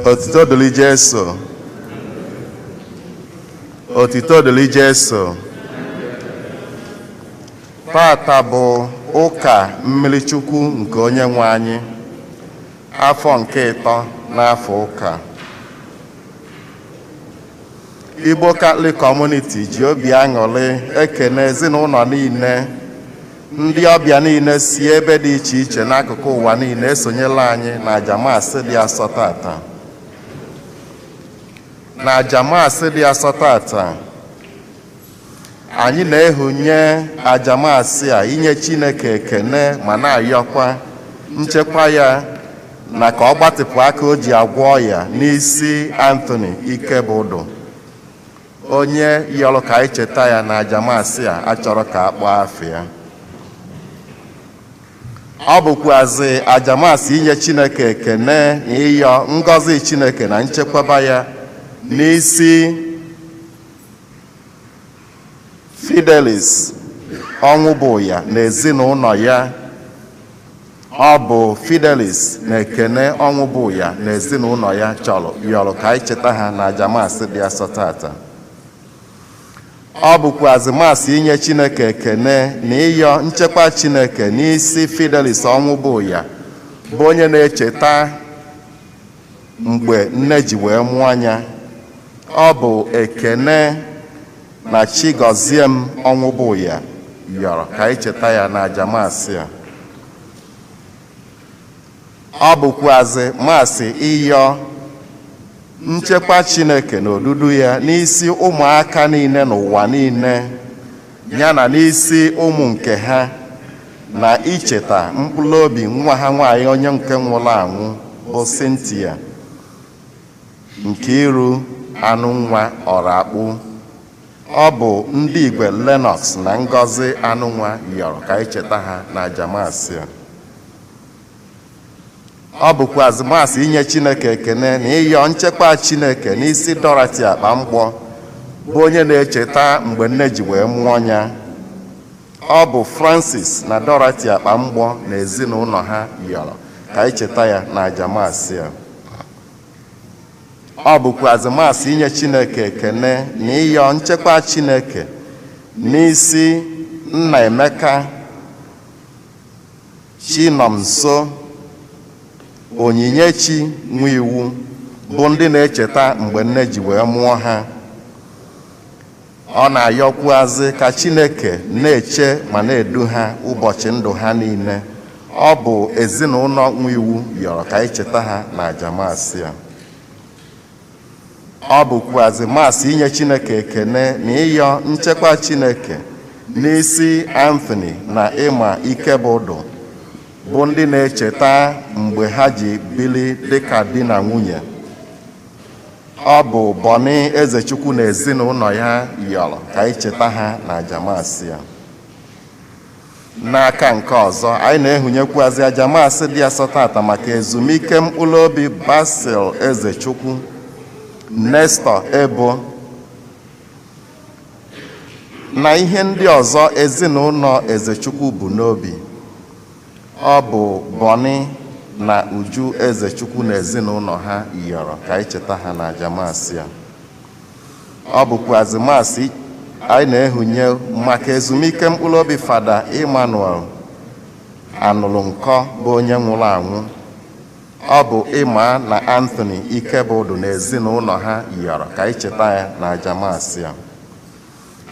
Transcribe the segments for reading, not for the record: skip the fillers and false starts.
Otito dịrị Jesu. Otito dịrị Jesu. Tata bụ ụka mmirichukwu nke onye nwe anyị, afọ nke ịtọ n'afọ ụka. Igbo Catholic Community ji obi aṅụrị ekene ezinụlọ niile, ndị ọbịa niile si ebe dị iche iche n'akụkụ ụwa niile esonyela anyị na aja maasị dị asọ tata. Na aja maasị dị asọ tata, anyị na-ehunye aja maasị a inye Chineke ekene ma na-ayọkwa nchekwa ya na ka ọ gbatịpụ aka o ji agwọ ọya n'isi Anthony Ikebụdụ, onye yọrọ ka anyị cheta ya na aja maasị a achọrọ ka a kpọọ afa ya. Ọ bụkwazị aja maasị inye Chineke ekene na ịyọ ngọzi Chineke na nchekwaba ya n'isi Fidelis Ọnwụbụya na ezinụlọ ya. Ọ bụ Fidelis na Ekene Ọnwụbụya na ezinụlọ ya chọrọ yọrọ ka anyị cheta ha na aja maasị dị asọ tata. Ọ bụkwazị maasị inye Chineke ekene na ịyọ nchekwa Chineke n'isi Fidelis Ọnwụbụya, bụ onye na-echeta mgbe nne ji wee mụọ anya. Ọ bụ Ekene na Chigọziem Ọnwụbụya yọrọ ka anyị cheta ya na aja maasị a. Ọ bụkwazị maasị ịyọ nchekwa Chineke na odudu ya n'isi ụmụaka niile n'ụwa niile, ya na n'isi ụmụ nke ha, na icheta mkpụrụ obi nwa ha nwaanyị onye nke nwụrụ anwụ bụ Cynthia Nkiru Anụnwa Ọrakpụ. Ọ bụ ndị Igwe Lennox na Ngozi Anụnwa yọrọ ka anyị cheta ha na aja maasị a. Ọ bụkwazị maasị inye Chineke ekene na ịyọ nchekwa Chineke n'isi Dorothy Akpamgbọ, bụ onye na-echeta mgbe nne ji wee mụọ ya. Ọ bụ Francis na Dorothy Akpamgbọ na ezinụlọ ha yọrọ ka anyị cheta ya na aja maasị a. Ọ bụkwazị maasị inye Chineke ekene na ịyọ nchekwa Chineke n'isi Nnaemeka Chinomnso Onyinyechi Nwiwu, bụ ndị na-echeta mgbe nne ji wee mụọ ha. Ọ na-ayọkwuazị ka Chineke na-eche ma na-edu ha ụbọchị ndụ ha niile. Ọ bụ ezinụlọ Nwiwu yọrọ ka anyị cheta ha na aja maasị a. Ọ bụkwazị maasị inye Chineke ekene na ịyọ nchekwa Chineke n'isi Anthony na Ịma Ikebụdụ, bụ ndị na-echeta mgbe ha ji bili dịka di na nwunye. Ọ bụ Bọni Ezechukwu na ezinụlọ ya yọrọ ka anyị cheta ha na aja maasị a. N'aka nke ọzọ, anyị na-ehunyekwuazị aja maasị dị asọ tata maka ezumike mkpụrụ obi Basil Ezechukwu, Nestor Ebo na ihe ndị ọzọ ezinụlọ Ezechukwu bụ n'obi. Ọ bụ Bọni na Uju Ezechukwu na ezinụlọ ha yọrọ ka anyị cheta ha na aja maasị a. Ọ bụkwazị maasị anyị na-ehunye maka ezumike mkpụrụ obi Fada Emmanuel Anụlụnkọ, bụ onye nwụrụ anwụ. Ọ bụ Ịma na Anthony Ikebụdụ na ezinụlọ ha yọrọ ka anyị cheta ya na aja maasị a.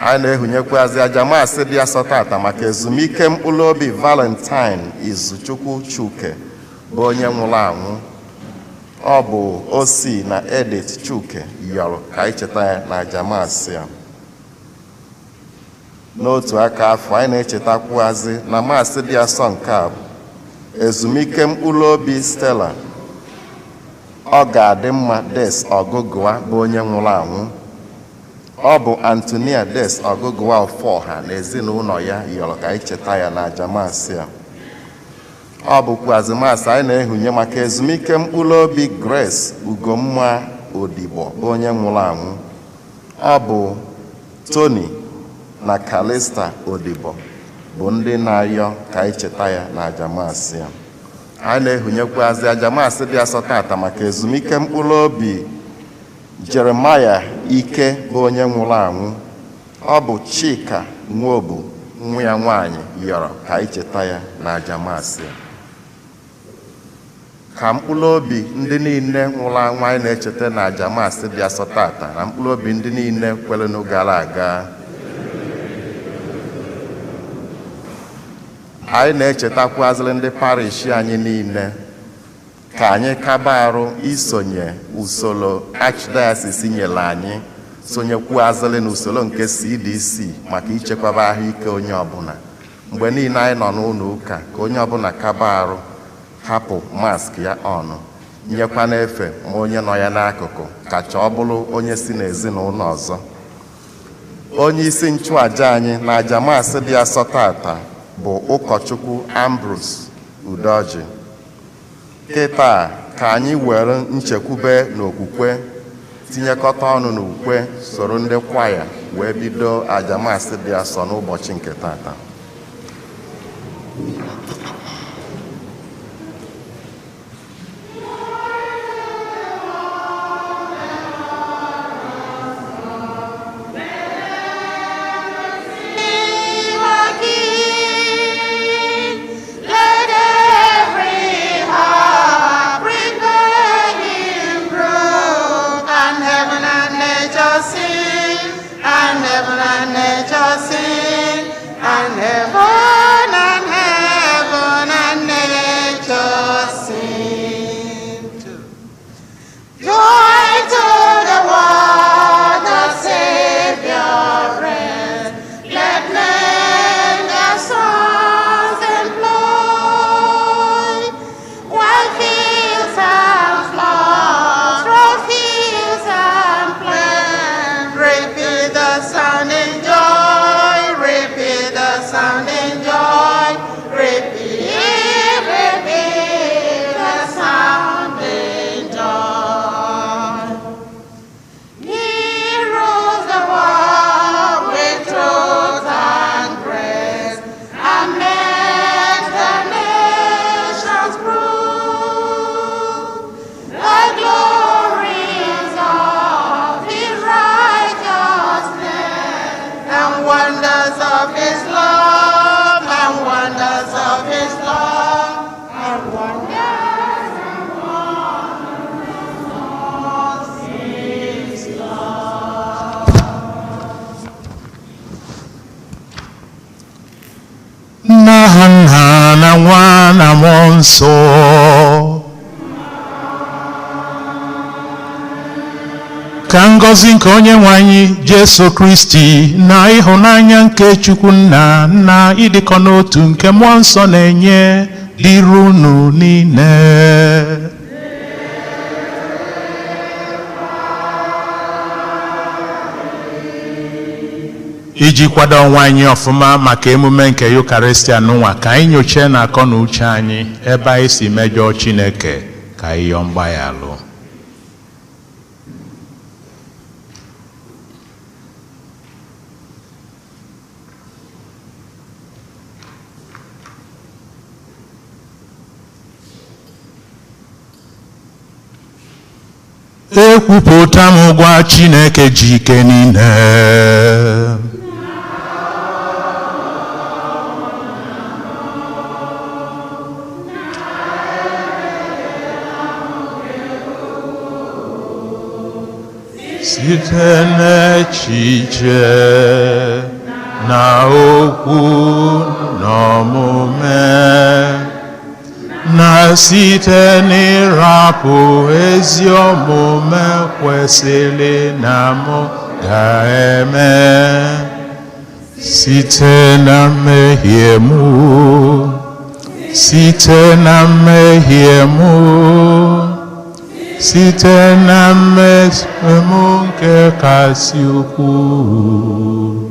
Anyị na-ehunyekwazị aja maasị dị asọ tata maka ezumike mkpụrụ obi Valentine Izuchukwu Chuke, bụ onye nwụrụ anwụ. Ọ bụ Osi na Edith Chuke yọrọ ka anyị cheta ya na aja maasị a. N'otu aka afọ, anyị na-echetakwuazị na maasị dị asọ nke a bụ ezumike mkpụrụ obi Stella Ọ ga-adị mma Des Ọgụgụa, bụ onye nwụrụ anwụ. Ọ bụ Antonia Des Ọgụgụa Ọfọha na ezinụlọ ya yọrọ ka anyị cheta ya na aja maasị a. Ọ bụkwazị maasị anyị na-ehunye maka ezumike mkpụrụ obi Grace Ugomma Odigbo, bụ onye nwụrụ anwụ. Ọ bụ Tony na Kalista Odibo bụ ndị na-ayọ ka anyị cheta ya na aja maasị a. Anyị na-ehunyekwazi aja maasị dị asọ tata maka ezumike mkpụrụ obi Jeremaya Ike bụ onye nwụrụ anwụ. Ọ bụ Chika Nwobu, nwa ya nwaanyị, yọrọ ka anyị cheta ya na aja maasị a. Ka mkpụrụ obi ndị niile nwụrụ anwụ anyị na-echeta na aja maasị dị asọ tata na mkpụrụ obi ndị niile kwerenụ gara aga. Anyị na-echetakwazịrị ndị parish anyị niile ka anyị kaba arụ isonye usoro Archdiocese nyere anyị, sonyekwuazịrị n'usoro nke CDC maka ichekwaba ahụike onye ọbụla. Mgbe niile anyị nọ n'ụlọ ụka, ka onye ọbụla kaba arụ hapụ mask ya ọnụ, nyekwa n'efe ma onye nọ ya n'akụkụ, kacha ọ bụrụ onye si n'ezinụlọ ọzọ. Onye isi nchụaja anyị na aja maasị dị asọ tata bụ ụkọchukwu Ambrose Udoji. Kịta ka anyị were nchekwube na okwukwe tinyekọta ọnụ n'ukwe, soro ndị kwaya wee bido aja maasị dị asọ n'ụbọchị nke tata. Let every heart prepare him room, and heaven and nature sing, and heaven and nature sing, and heaven and heaven and nature sing too. Joy to the world, the Savior reigns. Let men their songs employ. While fields and flocks, through fields and plains, repeat the sounding joy, repeat the sounding joy, repeat, repeat the sounding joy. He rules the world with truth and grace, and makes the nations prove the glories of His righteousness, and wonders of His love, and wonders of His love, and wonders and wonders of His love. N'aha Nna na Nwa na Mmụọ Nsọ. Ka ngọzi nke onye nwe anyị Jesu Kristi na ịhụnanya nke Chukwu Nna na ịdịkọ n'otu nke Mmụọ Nsọ na-enye dịrị unu niile. Iji kwado onwe anyị ọfụma maka emume nke Yukaristia n'ụwa, ka anyị nyochie na akọ na uche anyị ebe anyị si mejọọ Chineke, ka anyị yọọ mgbaghalụ. Ekwupụta m gwa Chineke ji ike niile site n'echiche na okwu na omume na site n'ịrapụ ezi omume kwesịrị na mụ ga-eme, site na mmehie mụ, site na mmehie mụ, site na mmehie mụ nke kasị ukwuu,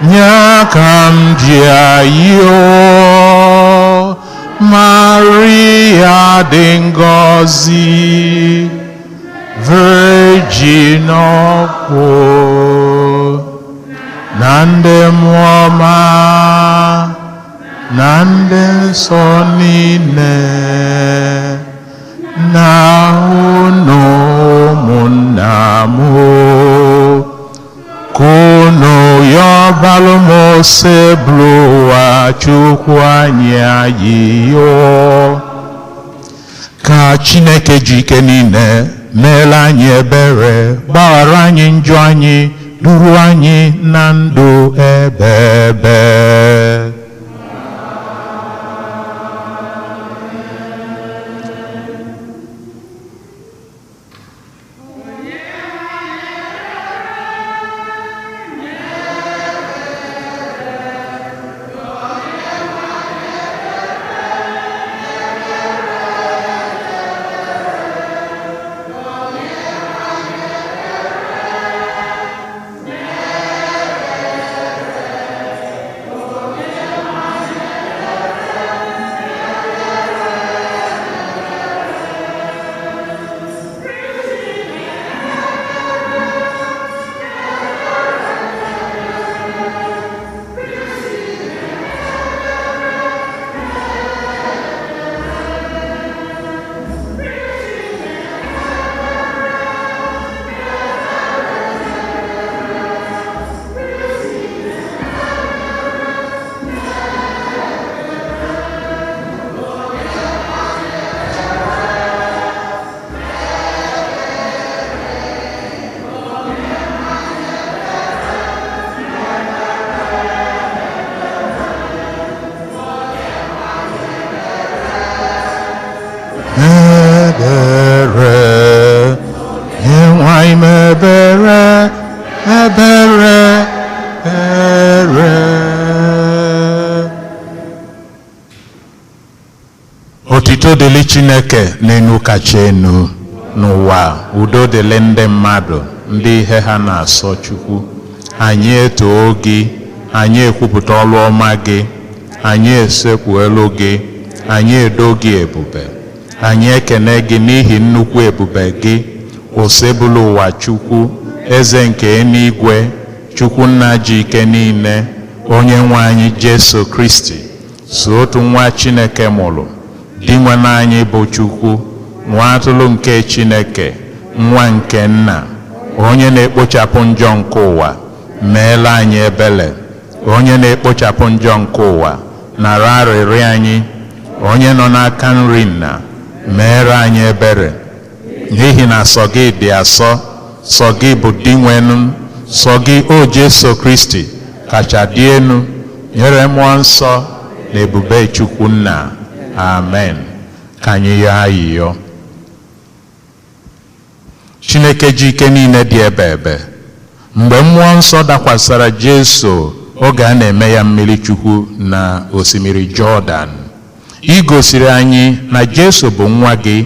nye ka m ji ayọ Maria dị ngọzi, Virgin ọkwụ na ndị mmụọ ọma. Na ndị nsọ niile na unu ụmụnna m, ka unu yọbalụ m Osebụrụwa Chukwu anyị ayịyọ. Ka Chineke ji ike niile meela anyị ebere, gbaghara anyị njọ anyị, duru anyị na ndụ ebebe. Ebere, nye nwanyị m ebere, ebere, ebere. Otito dịrị Chineke n'enu kacha enu n'ụwa, udo dịrị ndị mmadụ, ndị ihe ha na-asọ Chukwu. Anyị etoo gị, anyị ekwupụta ọrụ ọma gị, anyị esekpuelu gị, anyị edo gị ebube. Anyị ekene gị n'ihi nnukwu ebube gị, Osebụlụ ụwa Chukwu, eze nke eluigwe, Chukwu nna ji ike niile, onye nwe anyị Jesu Kristi, so otu nwa Chineke mụrụ, di nwe anyị bụ Chukwu, nwa atụrụ nke Chineke, nwa nke nna, onye na-ekpochapụ njọ nke ụwa, meela anyị ebele, onye na-ekpochapụ njọ nke ụwa, nara arịrịọ anyị, onye nọ n'aka nri nna, meere anyị ebere, n'ihi na sọ gị dị asọ, sọ gị bụ Dinwenụ, sọ gị o Jesu Kristi kacha dị enu, nyere mmụọ nsọ na ebube Chukwu nna. Amen. Ka anyị yọọ ayịyọ. Chineke ji ike niile dị ebe ebe, mgbe mmụọ nsọ dakwasara Jesu oge a na-eme ya mmiri Chukwu na osimiri Jọdan, ị gosiri anyị na Jesu bụ nwa gị,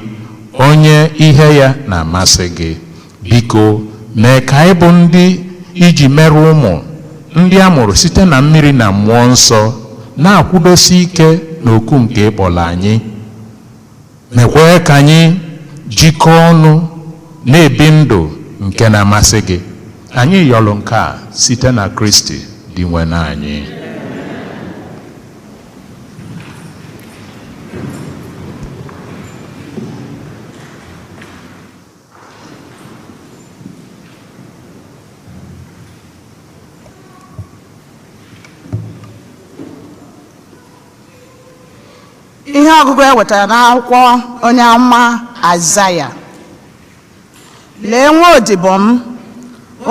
onye ihe ya na-amasị gị. Biko mee ka anyị bụ ndị iji mere ụmụ ndị a mụrụ site na mmiri na mmụọ nsọ, na-akwụdosi ike n'oku nke ịkpọrọ anyị. Mekwee ka anyị jikọọ ọnụ na-ebi ndụ nke na-amasị gị. Anyị yọrọ nke a site na Kristi dị nwe anyị. Ihe ọgụgụ e wetara n'akwụkwọ onye amụma Aịzaya. Lee nwa odibo m,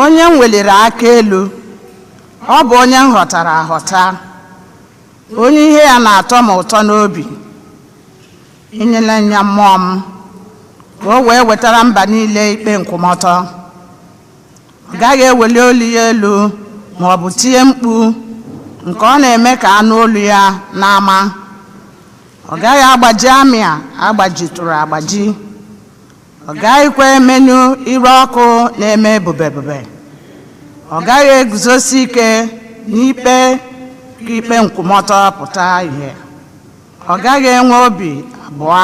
onye m weliri aka elu, ọ bụ onye m ghọtara aghọta, onye ihe ya na-atọ m ụtọ n'obi. Enyela ya mmụọ m ka o wee wetara mba niile ikpe nkwụmọtọ. Ọ gaghị eweli olu ya elu ma ọ bụ tie mkpu nke ọ na-eme ka anụ olu ya n'ama. Ọ gaghị agbaji amị a agbajitụrụ agbaji, ọ gaghịkwa emenyụ ire ọkụ na-eme bubebube. Ọ gaghị eguzosi ike n'ikpe ka ikpe nkwụmọtọ pụta ìhè. Ọ gaghị enwe obi abụọ,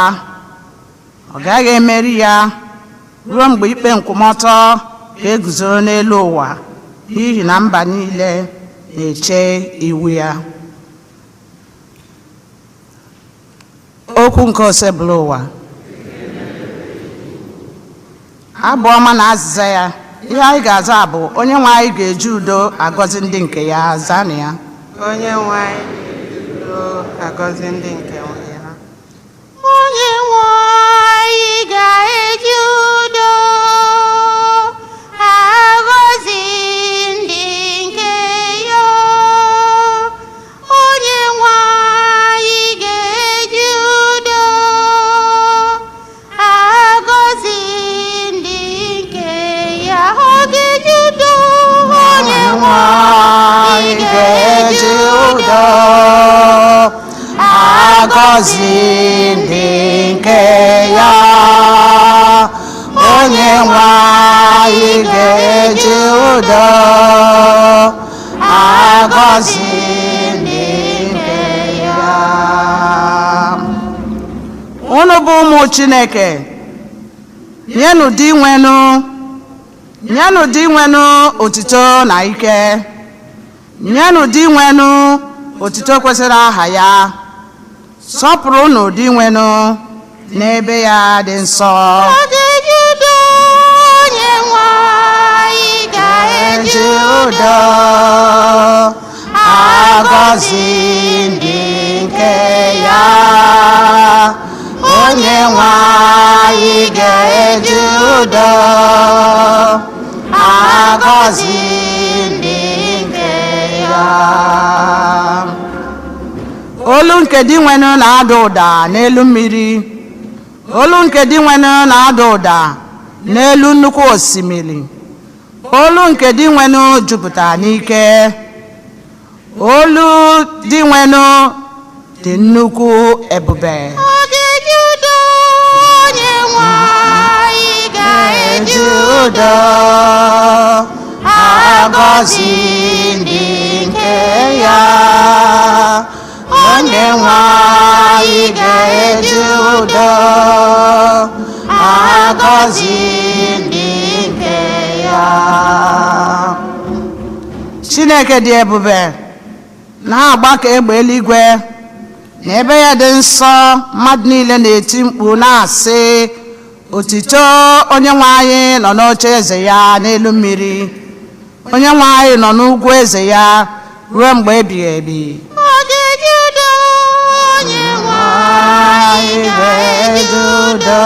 ọ gaghị emeri ya ruo mgbe ikpe nkwụmọtọ ga-eguzoro n'elu ụwa, n'ihi na mba niile na-eche iwu ya. Okwu nke Osebụlụwa. Abụ ọma na azịza ya. Ihe anyị ga-aza bụ onye nwe anyị ga-eji udo agọzi ndị nke ya. Zanụ ya. Onye nwe anyị udo agọzi ndị nke ya. Onye nwe anyị ga-eji udo agọzi ndị nke ya. Onye nwe anyị ga-eji udo agọzi ndị nke ya. Ọ ga-eji udo. Onye nwe anyị ga-eji udo agọzi ndị nke ya. Onye nwe anyị ga-eji udo agọzi ndị nke ya. Unu bụ ụmụ Chineke, nyenụ di nwenụ, nyenụ di nwenụ otito na ike. Nyenụ di nwenụ otito kwesịrị aha ya. Sọpụrụnụ di nwenụ n'ebe ya dị nsọ. Ọ ga-eji udo. Onye nwe anyị ga-eji Eji udo agọzi ndị nke ya. Onye nwe anyị ga-eji udo agọzi ndị nke ya. Olu nke di nwenụ na-ada ụda n'elu mmiri. Olu nke di nwenụ na-ada ụda n'elu nnukwu osimiri. Olu nke di nwenụ jupụtara n'ike. Olu di nwenụ dị nnukwu ebube. Ọ ga-eji udo. Onye nwe anyị ga-eji Eji udo agọzi ndị nke ya. Onye nwe anyị ga-eji udo agọzi ndị nke ya. Chineke dị ebube na-agba ka egbe eluigwe na ebe ya dị nsọ. Mmadụ niile na-eti mkpu na-asị, otito onye nwe anyị nọ n'oche eze ya n'elu mmiri. Onye nwe anyị nọ n'ugwu eze ya ruo mgbe ebighị ebi. Ọ ga-eji udo. Onye nwe anyị ga-eji udo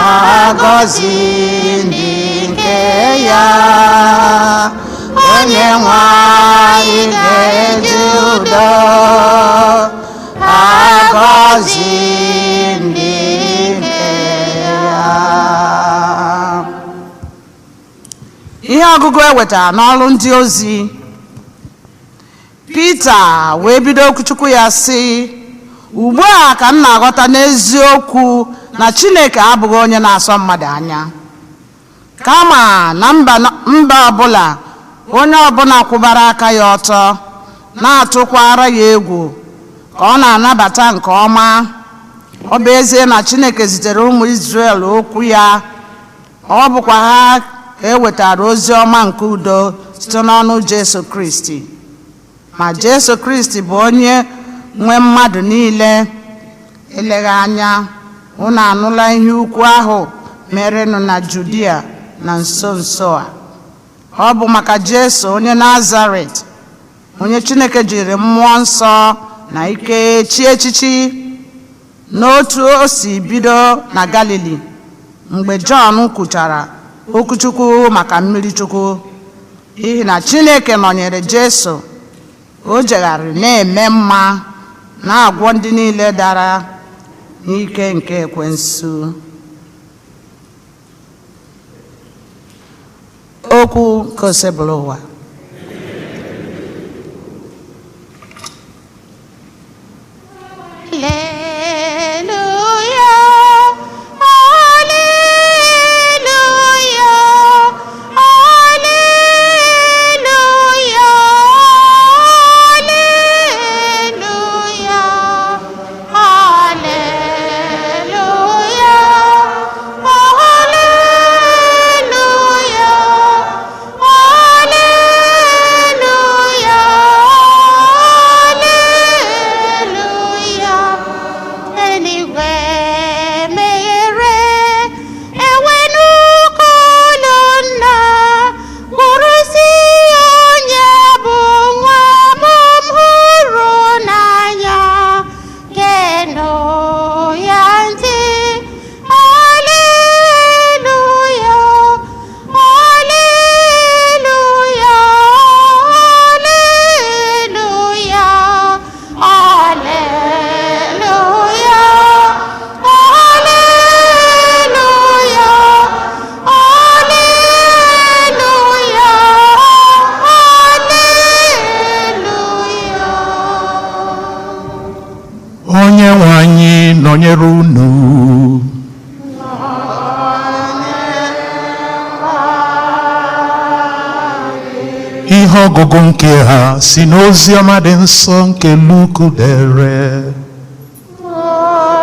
agọzi ndị nke ya. Onye nwe anyị ga-eji udo agọzi ndị nke ya. Ihe ọgụgụ e wetara n'ọrụ ndị ozi. Pita wee bido okwuchukwu ya sị, ugbu a ka m na-aghọta n'eziokwu na Chineke abụghị onye na-asọ mmadụ anya, kama na mba ọbụla onye ọbụla kwụbara aka ya ọtọ na-atụkwara ya egwu ka ọ na-anabata nke ọma. Ọ bụ ezie na Chineke zitere ụmụ Izrel okwu ya, ọ bụkwa ha ka e wetara ozi ọma nke udo site n'ọnụ Jesu Kristi. Ma Jesu Kristi bụ onye nwe mmadụ niile. Eleghị anya unu anụla ihe ukwu ahụ merenụ na Judia na nso nso a. Ọ bụ maka Jesu onye Nazaret, onye Chineke jiri mmụọ nsọ na ike chi echichi, n'otu o si bido na Galili mgbe Jọn kwuchara okwuchukwu maka mmiri Chukwu. N'ihi na Chineke nọnyere Jesu, o jegharịrị na-eme mma, na-agwọ ndị niile dara n'ike nke ekwensu. Okwu nke Osebụlụwa. Hallelujah, hallelujah, hallelujah, hallelujah, hallelujah, hallelujah, hallelujah. Nọnyere unu. Ihe ọgụgụ nke ha si n'ozi ọma dị nsọ nke Luk dere.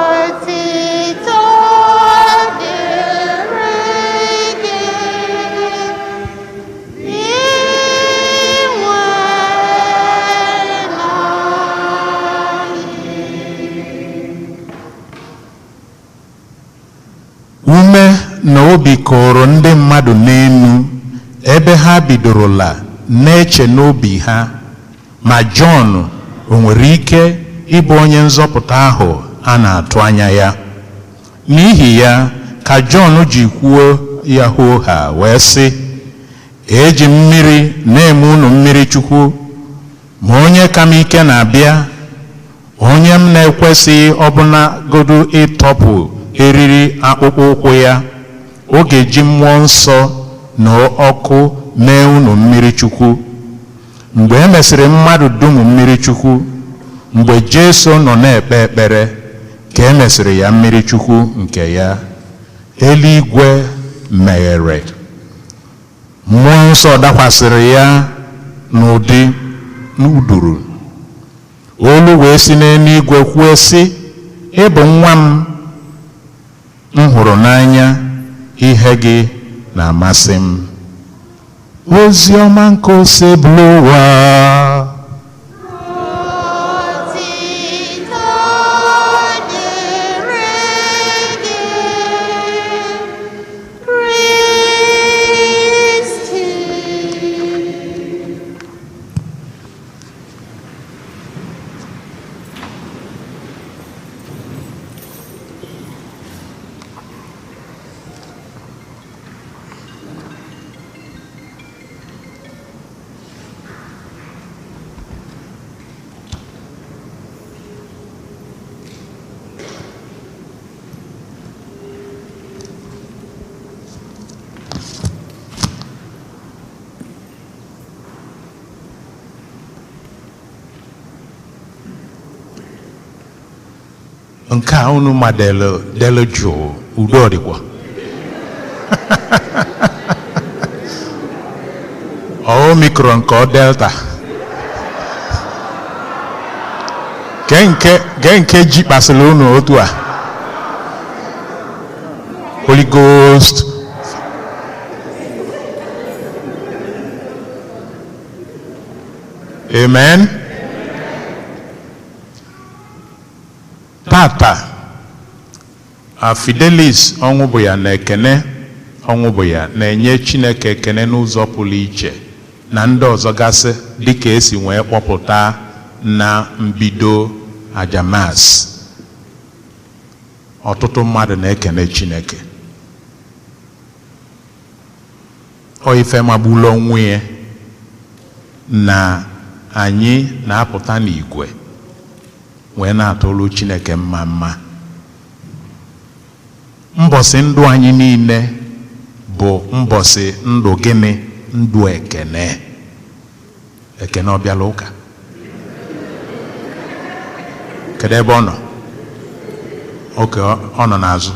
Otito dịrị gị, Dinwenụ Ume na obi kụrụ ndị mmadụ n'elu ebe ha bidorola na-eche n'obi ha ma Jọn o nwere ike ịbụ onye nzọpụta ahụ a na-atụ anya ya. N'ihi ya ka Jọn ji kwuo ya hoo ha wee sị, eji mmiri na-eme unu mmiri Chukwu, ma onye ka m ike na-abịa, onye m na-ekwesịghị ọbụnagodu ịtọpụ eriri akpụkpọ ụkwụ ya, ọ ga-eji mmụọ nsọ na ọkụ mee unu mmiri Chukwu. Mgbe e mesịrị mmadụ dum mmiri Chukwu, mgbe Jesu nọ na-ekpe ekpere, ka e mesịrị ya mmiri Chukwu nke ya, eluigwe meghere, mmụọ nsọ dakwasịrị ya n'ụdị n'uduru. Olu wee si n'eluigwe kwuo sị, ị bụ nwa m m hụrụ n'anya, ihe gị na-amasị m. Ozi ọma nke Osebụlụwa. Otito dịrị gị, Kristi. Nke a unu ma delu delu jụụ, udo dịkwa. Ọ Omicron ka ọ Delta. Ke nke ji kpasịrị unu otu a. Holy Ghost. Amen. Tata, a Fidelis Ọnwụbụya na Ekene Ọnwụbụya na-enye Chineke ekene n'ụzọ pụrụ iche na ndị ọzọ gasị dịka esi wee kpọpụta na mbido ajamas. Ọtụtụ mmadụ na-ekene Chineke. Ọ ife magbulu onwe ya na anyị na-apụta n'igwe wee na-atụrụ Chineke mma mma. Mbọsị ndụ anyị niile bụ mbọsị ndụ gịnị? Ndụ ekene. Ekene ọ bịala ụka? Kedu ebe ọ nọ? Oke ọ nọ n'azụ.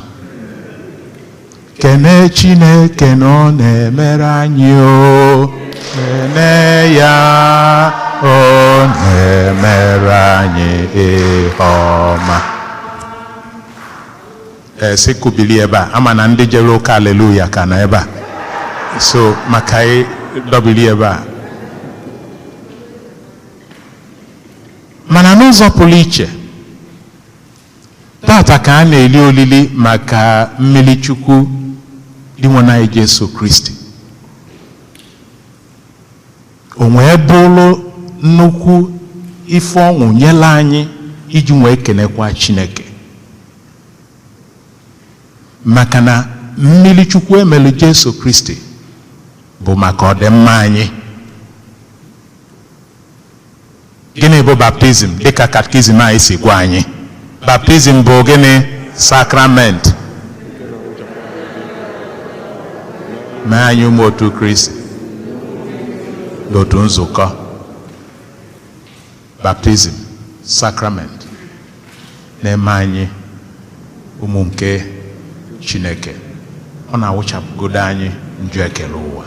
Kene Chineke na ọ na-emere anyị o. Kene ya, ọ na-emere anyị ihe ọma. Sị kubili ebe a, ama na ndị jere ụka aleluya ka nọ ebe a. So maka anyị dọbili ebe a. Mana n'ụzọ pụrụ iche, tata ka a na-eli olili maka mmiri Chukwu Dinwenụ anyị Jesu Kristi. O wee bụrụ nnukwu ife ọṅụ nyela anyị iji wee kenekwa Chineke. Maka na mmiri Chukwu emelu Jesu Kristi bụ maka ọdịmma anyị. Gịnị bụ baptizim dịka katkizim anyị si gwa anyị? Baptizim bụ gịnị? Sakrament. Mee anyị ụmụ otu Kristi n'otu nzukọ. Baptizim, sakrament, na-eme anyị Ụmụ nke Chineke, ọ na-awụchapụgodo anyị njọ ekele ụwa.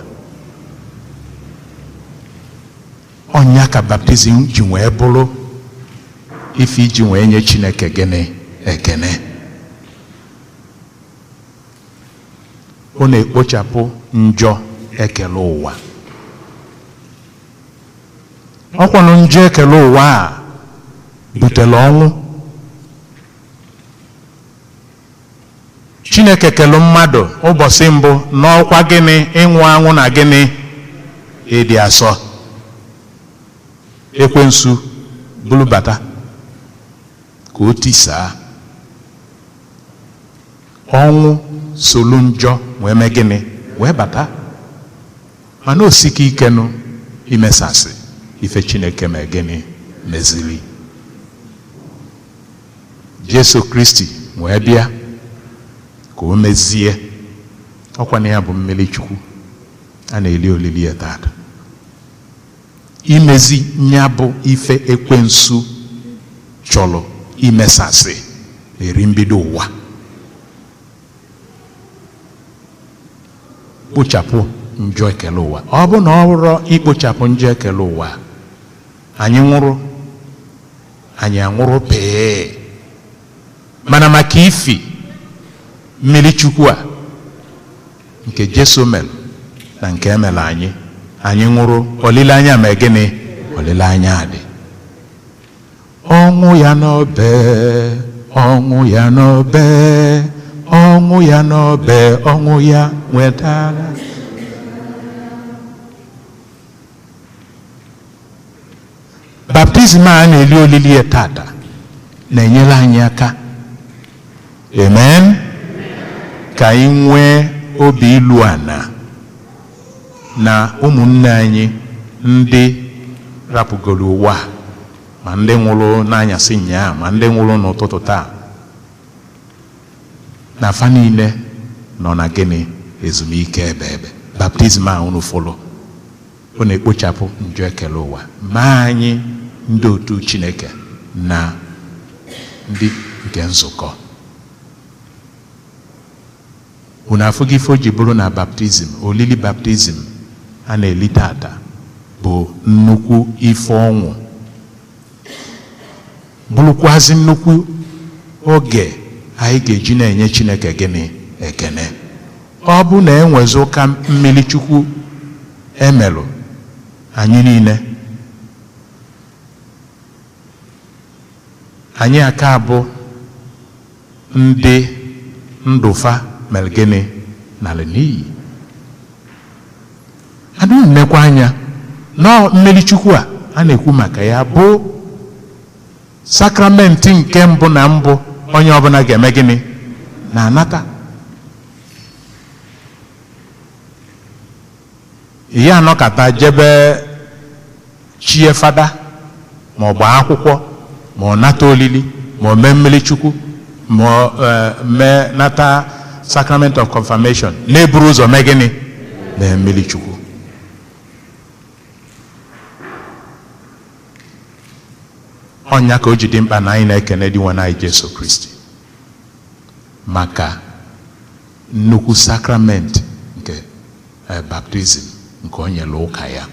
Ọnya ka baptizim ji wee bụrụ ife iji wee nye Chineke gịnị? Ekene. Ọ na-ekpochapụ njọ ekele ụwa. Ọkwanụ njọ ekele ụwa a butere ọnwụ. Chineke kelu mmadụ ụbọchị mbụ n'ọkwa gịnị? Ịnwụ anwụ na gịnị? Ịdị asọ. Ekwensu buru bata ka o tisaa. Ọnwụ solu njọ wee mee gịnị? Wee bata. Mana osike ikenụ imesasị ife Chineke mee gịnị? Meziri. Jesu Kristi wee bịa ka o mezie. Ọkwa na ya bụ mmiri Chukwu a na-eli olili ya taata. Imezi nya bụ ife ekwensu chọrọ imesasị eri mbido ụwa. Kpochapụ njọ ekele ụwa. Ọ bụ na ọ bụrụ ikpochapụ njọ ekele ụwa, anyị nwụrụ, anyị anwụrụ pee. Mana maka ifi mmiri Chukwu a nke Jesu mere na nke emere anyị, anyị nwụrụ, olileanya mee gịnị? Olileanya dị. Ọnwụ ya n'obe, ọnwụ ya n'obe, ọnwụ ya n'obe, ọnwụ ya nwetara. Baptizim a na-eli olili ya tata na-enyere anyị aka. Amen. Ka anyị nwee obi ilu ana na ụmụnne anyị ndị rapụgoro ụwa, ma ndị nwụrụ n'anyasị nyaa, ma ndị nwụrụ n'ụtụtụ taa, na fa niile nọ na gịnị? Ezumike ebe ebe. Baptizim a unu fụlụ, ọ na-ekpochapụ njọ ekele ụwa. Ma anyị ndị otu Chineke na ndị nke nzukọ. Unu afụghị ife o ji bụrụ na baptizim, olili baptizim a na-eli tata bụ nnukwu ife ọnwụ, bụrụkwazị nnukwu oge anyị ga-eji na-enye Chineke gịnị? Ekene. Ọ bụ na enwezi ụka mmiri Chukwu emelụ anyị niile, anyị aka bụ ndị ndụfa mere gịnị? Nalị n'iyi. Adịghị nnekwa anya nọọ mmiri Chukwu a a na-ekwu maka ya bụ sakramenti nke mbụ na mbụ onye ọbụla ga-eme gịnị? Na-anata. Ihe anọkata jebe chie fada ma ọ gbaa akwụkwọ ma ọ nata olili ma ọ mee mmiri Chukwu ma ọ mee nata sacrament of confirmation na-eburu ụzọ mee gịnị? Mee mmiri Chukwu. Ọnya ka o ji dị mkpa na anyị na-ekene dị nwe anyị Jesu Kristi maka nnukwu sakrament nke baptizim nke o nyere ụka ya.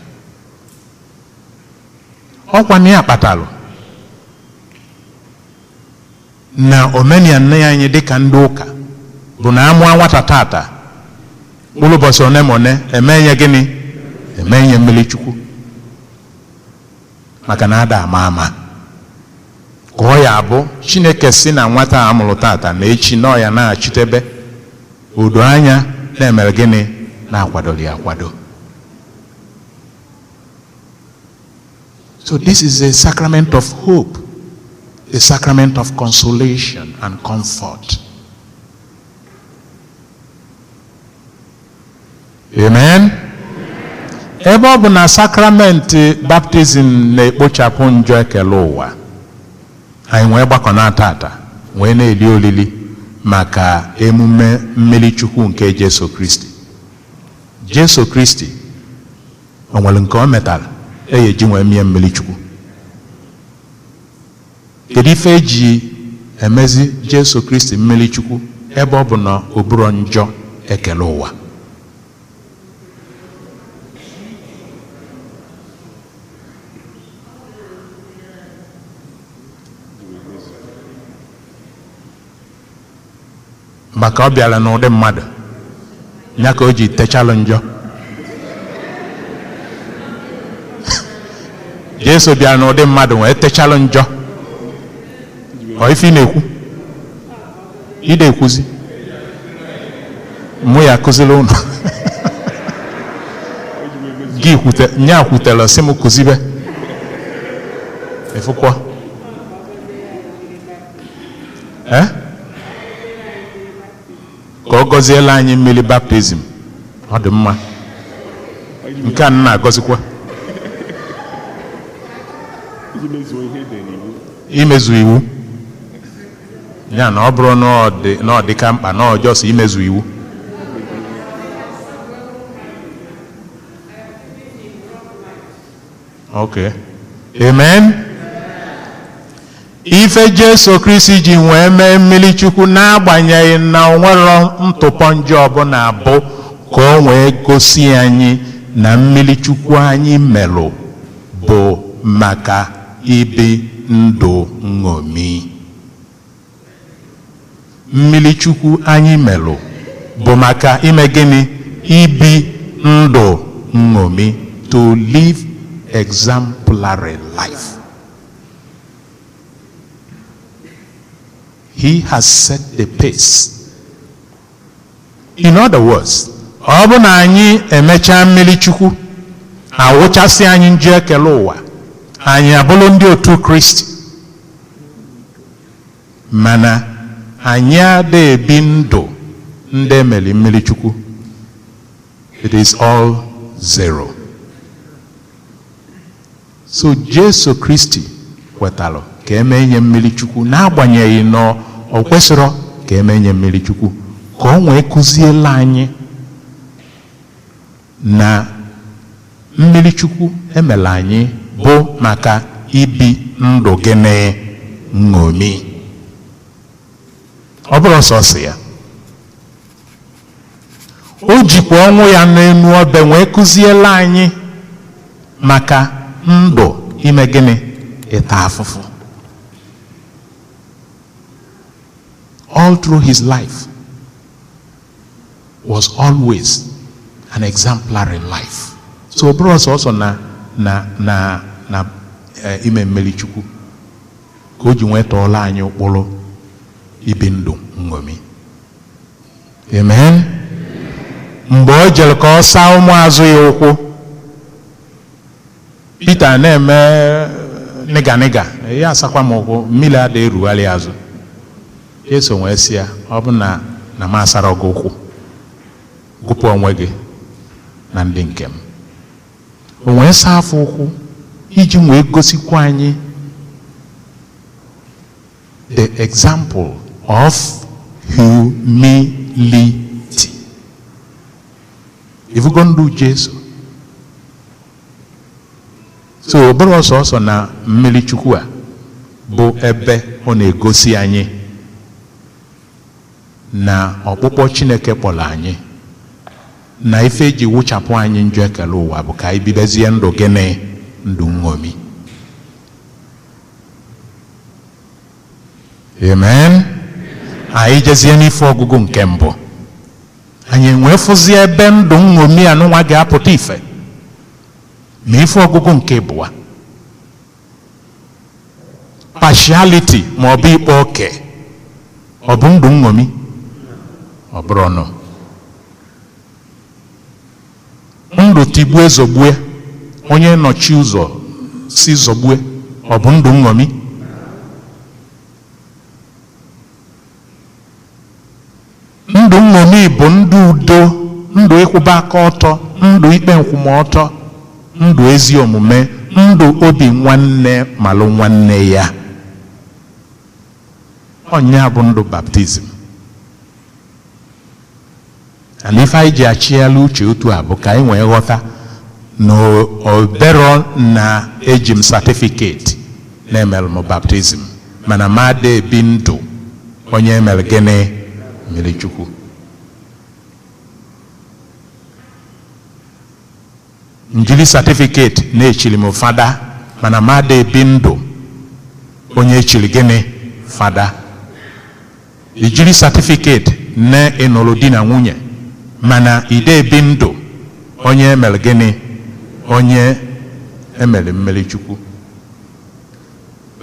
Ọkwa na ya kpatalụ na omenala anyị dịka ndị ụka bụ na amụọ nwata tata mkpụrụ ụbọchị one ma one eme nye gịnị? Eme nye mmiri Chukwu, maka na ada ama ama ka ọ ya abụ Chineke si na nwata a mụrụ tata na echi nọ ya na-achitebe odo anya na-emere gịnị? Na-akwadori akwado. So this is a sacrament of hope, a sacrament of consolation and comfort. Amen. Ebe ọ bụ na sakramenti baptizim na-ekpochapụ njọ ekele ụwa, anyị wee gbakọ na tata wee na-eli olili maka emume mmiri Chukwu nke Jesu Kristi. Jesu Kristi o nwere nke o metara eji wee mie mmiri Chukwu? Kedu ife eji Emezi Jesu Kristi mmiri Chukwu ebe ọ bụ na o buro njọ ekele ụwa. Maka ọ bịara n'ụdị mmadụ ya ka o ji techalụ njọ. Jesu bịara n'ụdị mmadụ wee techalụ njọ. Ọ ife ị na-ekwu? Ị na-ekwuzi? Mụ ya akụziri ụnụ. Gị kwute, nya kwutere sị m kụzibe. Ịfụkwa? Ka ọ gọziela anyị mmiri baptizim. Ọ dị mma. Nke a na-agọzikwa. Imezu iwu. Ya na ọ bụrụ na ọ dịka mkpa na ọjọọ si imezu iwu. Okay. Amen. Ife Jesu Kristi ji wee mee mmiri Chukwu n'agbanyeghị na o nwero ntụpọ njọ ọbụla bụ ka o wee gosi anyị na mmiri Chukwu anyị melụ bụ maka ibi ndụ nṅomi. Mmiri Chukwu anyị melụ bụ maka ime gịnị? Ibi ndụ nṅomi. To live exemplary life. He has set the pace. In other words, ọ bụ na anyị emechaa mmiri Chukwu, awụchasị anyị njọ ekele ụwa, anyị abụrụ ndị otu Kristi. Mana anyị adịghị ebi ndụ ndị emeli mmiri Chukwu. It is all zero. So Jesu Kristi kwetalụ ka eme nye mmiri Chukwu n'agbanyeghị na ọ kwesịrọ ka eme nye mmiri Chukwu, ka ọ nwee kụziela anyị na mmiri Chukwu emela anyị bụ maka ibi ndụ gịnị? Nṅomi. Ọ bụrụ sọsọ ya, o jikwa ọnwụ ya n'enu obe wee kụziela anyị maka ndụ ime gịnị? Ịta afụfụ. All through his life was always an exemplary life. So ọ bụrụ sọsọ na ime mmiri Chukwu ka o ji nwee tọọla anyị ụkpụrụ ibi ndụ nṅomi. Amen. Mgbe o jere ka ọ saa ụmụazụ ya ụkwụ, Pita na-eme nịga nịga, ya asakwa m ụkwụ, mmiri adịghị erugharị azụ. Jesu wee sị ya, ọ bụ na m asara gị ụkwụ, gụpụ onwe gị na ndị nke m. O wee saa afọ ụkwụ iji wee gosikwa anyị the example of humility. Ifugo ndụ Jesu. So ọ bụrụ sọsọ na mmiri Chukwu a bụ ebe ọ na-egosi anyị na ọkpụkpọ Chineke kpọrọ anyị na ife eji wụchapụ anyị njọ ekele ụwa bụ ka anyị bibezie ndụ gịnị? Ndụ nṅomi. Amen. Anyị jezie n'ife ọgụgụ nke mbụ, anyị enwee fụzie ebe ndụ nṅomi anụnwa ga-apụta ife. Ma ife ọgụgụ nke abụọ, partiality ma ọ bụ ịkpa oke, ọ bụ ndụ nṅomi? Ọ bụrụ nọ ndụ tigbue zọgbue, onye nọchi ụzọ si zọgbue, ọ bụ ndụ nṅomi? Ndụ nṅomi bụ ndụ udo, ndụ ịkwụba aka ọtọ, ndụ ikpe nkwụmọtọ, ndụ ezi omume, ndụ obi nwanne malụ nwanne ya. Ọnya bụ ndụ baptizim. And ife anyị ji achịala uche otu a bụ ka anyị wee ghọta na obero na eji m certificate na-emelụ m baptizim, mana m ada ebi ndụ Onye emere gịnị? Mmiri Chukwu. Njiri certificate na-echiri m fada, mana m ada ebi ndụ onye echiri gịnị? Fada. Ijiri certificate na ịnụrụ di na nwunye, mana ide ebi ndụ onye emere gịnị? Onye emere mmiri Chukwu.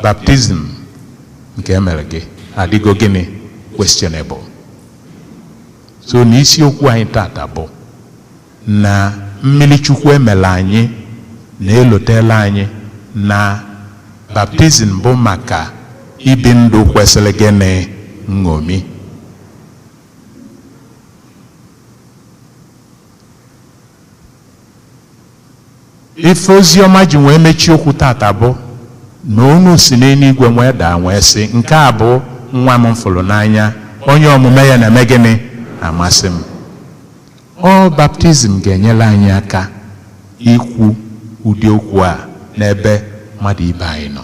Baptism nke emere gị adịgo gịnị? Questionable. So n'isiokwu anyị tata bụ na mmiri Chukwu emere anyị na-elotela anyị na baptism bụ maka ibi ndụ kwesịrị gịnị? Nṅomi. Ife oziọma ji wee mechie okwu tata bụ na unu si n'eluigwe wee daa wee sị, nke a bụ nwa m fụrụ n'anya, onye omume ya na-eme gịnị? Amasị m. Ọ baptizim ga-enyere anyị aka ikwu ụdị okwu a n'ebe mmadụ ibe anyị nọ.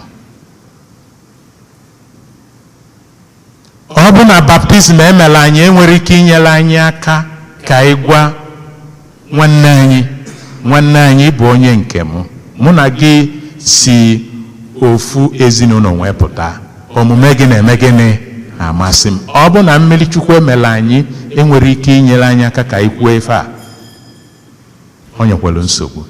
Ọ bụ na baptizim emere anyị enwere ike inyere anyị aka ka anyị gwa nwanne anyị, nwanne anyị bụ onye nke m, mụ na gị si ofu ezinụlọ wee pụta, omume gị na-eme gịnị? Amasị m. Ọ bụ na mmiri Chukwu emere anyị enwere ike inyere anyị aka ka anyị kwuo ife a, o nyekwara nsogbu.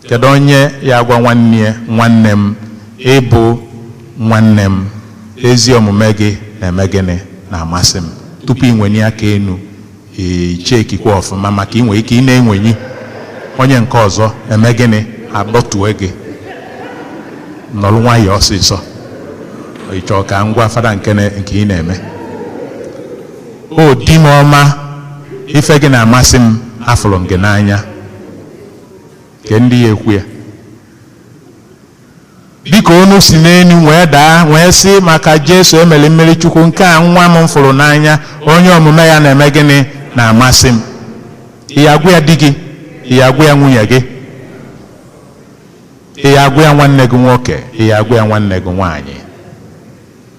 Kedu onye ya gwa nwanne ya, nwanne m, ịbụ nwanne m, ezi omume gị na-eme gịnị? Na-amasị m. Tupu ị nwenye aka enu, ichekikwa ọfụma, maka ị nwere ike ị na-enwenyi onye nke ọzọ eme gịnị? Adọtue gị. Nọrọ nwayọọ ọsịsọ. Ị chọọ ka ngwa fada nke ị na-eme. O di m ọma, ife gị na-amasị m, afụrụ m gị n'anya. Ke ndị ya ekwu ya. Biko unu si n'elu wee daa wee sị, maka Jesu emere mmiri Chukwu, nke a nwa m fụrụ n'anya, onye omume ya na-eme gịnị? Na-amasị m. Ị ya agwa ya di gị? Ị ya agwa ya nwunye gị? Ị ya agwa ya nwanne gị nwoke? Ị ya agwa ya nwanne gị nwaanyị?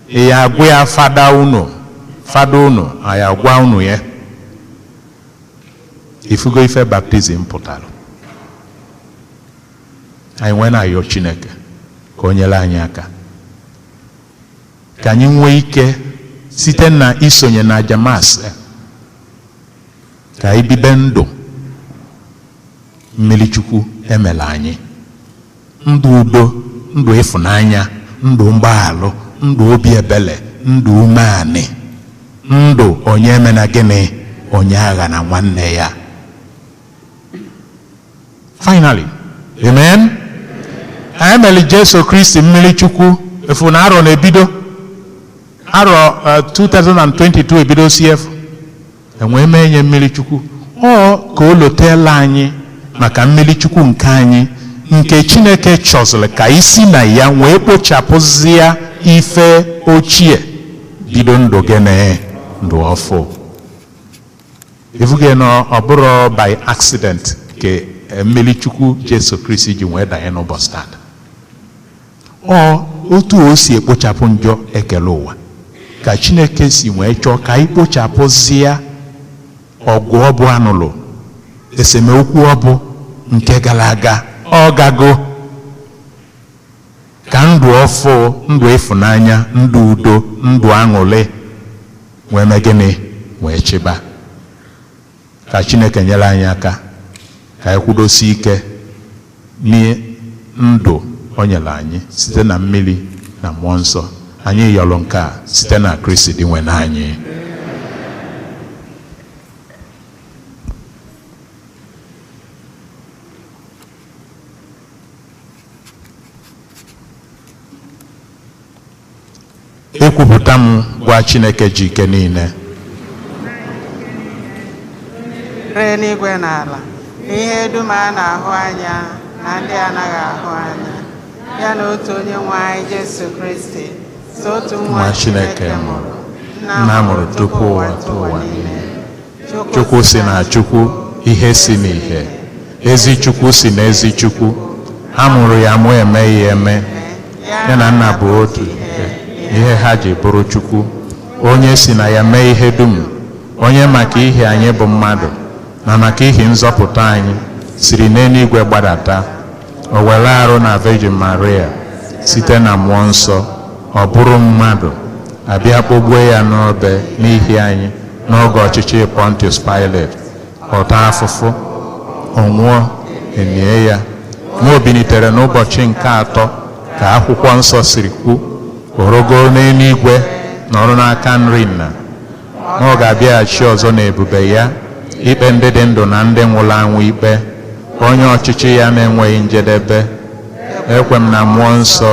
Ị ya agwa ya fada unu? Fada unu anyị agwa unu ya? Ifugo ife baptizim pụtara. Anyị nwee na-ayọ Chineke ka o nyere anyị aka ka anyị nwee ike site na isonye na aja Maasị ka anyị bibe ndụ mmiri Chukwu emere anyị, ndụ udo, ndụ ịfụnanya, ndụ mgbaghalụ, ndụ obi ebele, ndụ umeanị, ndụ onye emena gịnị? Onye agha na nwanne ya. Finally, amen. Anyị mere Jesu Kristi mmiri Chukwu efu na arọ na-ebido arọ 2022 ebido CF enwee mee nye mmiri Chukwu. Ọ ka o lotela anyị maka mmiri Chukwu nke anyị nke Chineke chọziri ka isi na ya wee kpochapụzie ife ochie, bido ndụ gịnị? Ndụ ọfụ. Ifuge na ọ bụrụ by accident ka mmiri Chukwu Jesu Kristi ji wee danye n'ụbọchị taa. Ọ otu o si ekpochapụ njọ ekele ụwa ka Chineke si wee chọọ ka anyị kpochapụzie ọgụ ọbụ anụlụ, esemokwu ọbụ nke gara aga, ọ gago, ka ndụ ọfụ, ndụ ịfụnanya, ndụ udo, ndụ aṅụrị wee mee gịnị? Wee chịba. Ka Chineke nyere anyị aka ka anyị kwudosie ike ndụ o nyere anyị site na mmiri na mmụọ nsọ. Anyị yọrọ nke a site na Kristi dị nwe anyị. Ekwupụta m gwa Chineke ji ike niile, Ree n'igwe na ala, ihe dum a na-ahụ anya na ndị anaghị ahụ anya, ya na otu onye nwe anyị Jesu Kristi, so otu nwa Chineke mụrụ, nna mụrụ tupu ụwa tụọ ụwa niile. Chukwu si na Chukwu, ihe si n'ihe, ezi Chukwu si na ezi Chukwu, a mụrụ ya mụ emeghị eme, ya na nna bụ otu ihe ha ji bụrụ Chukwu. Onye si na ya mee ihe dum, onye maka ihi anyị bụ mmadụ na maka ihi nzọpụta anyị siri n'eluigwe gbadata, o were arụ na Virgin Maria site na Mmụọ Nsọ, ọ bụrụ mmadụ, abịa kpọgbuo ya n'obe n'ihi anyị n'oge ọchịchị Pontius Pilate, ọ taa afụfụ, ọ nwụọ, enie ya, ma o bilitere n'ụbọchị nke atọ ka akwụkwọ nsọ siri kwu, o rogoo n'eluigwe nọrọ n'aka nri nna, ma ọ ga-abịaghachi ọzọ n'ebube ya ikpe ndị dị ndụ na ndị nwụrụ anwụ ikpe, onye ọchịchị ya na-enweghị njedebe. Ekwe m na Mmụọ Nsọ,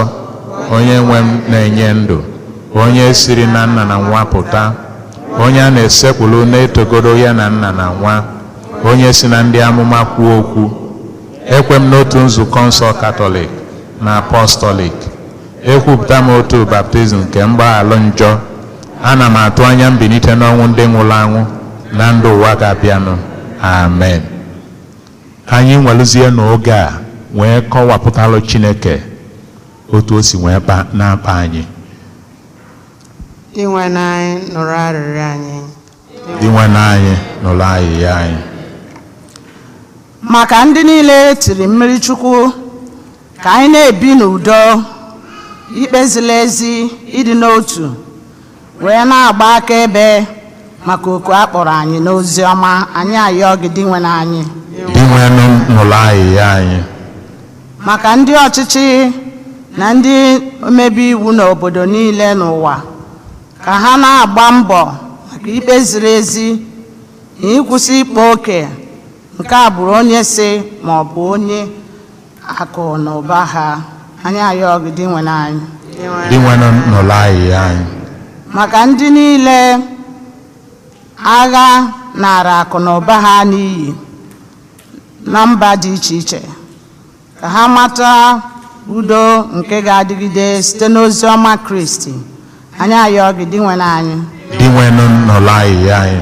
onye nwe m na-enye ndụ, onye siri na nna na nwa pụta, onye a na-esekpuru na-etogoro ya na nna na nwa, onye si na ndị amụma kwuo okwu. Ekwe m n'otu nzukọ nsọ Katọlik na Apọstọlik. Ekwupụta m otu baptizim nke mgbaghalụ njọ. Ana m atụ anya mbilite n'ọnwụ ndị nwụrụ anwụ na ndụ ụwa ga-abịanụ. Amen. Ka anyị nweluzie n'oge a wee kọwapụtalụ Chineke otu o si wee na-akpa anyị. Dinwenụ anyị, nụrụ arịrịọ anyị. Dinwenụ anyị, nụrụ ayịyọ anyị. Maka ndị niile tiri mmiri Chukwu, ka anyị na-ebi n'udo, ikpe ziri ezi, ịdị n'otu, wee na-agba akaebe maka oku a kpọrọ anyị n'ozi ọma. Anyị ayọọ gị, Dinwenụ anyị. Dinwenụ, nụrụ ayịyọ anyị. Maka ndị ọchịchị na ndị omebe iwu n'obodo niile n'ụwa, ka ha na-agba mbọ maka ikpe ziri ezi na ịkwụsị ịkpa oke nke agbụrụ onye si ma ọ bụ onye akụ na ụba ha. Anyị ayọọ gị, Dinwenụ anyị. Dinwenụ, nụrụ ayịyọ anyị. Maka ndị niile agha nara akụ na ụba ha n'iyi na mba dị iche iche, ka ha mata udo nke ga-adịgide site n'ozi ọma Kristi. Anyị ayọọ gị, Dinwenụ anyị. Dinwenụ, nụrụ ayịyọ anyị.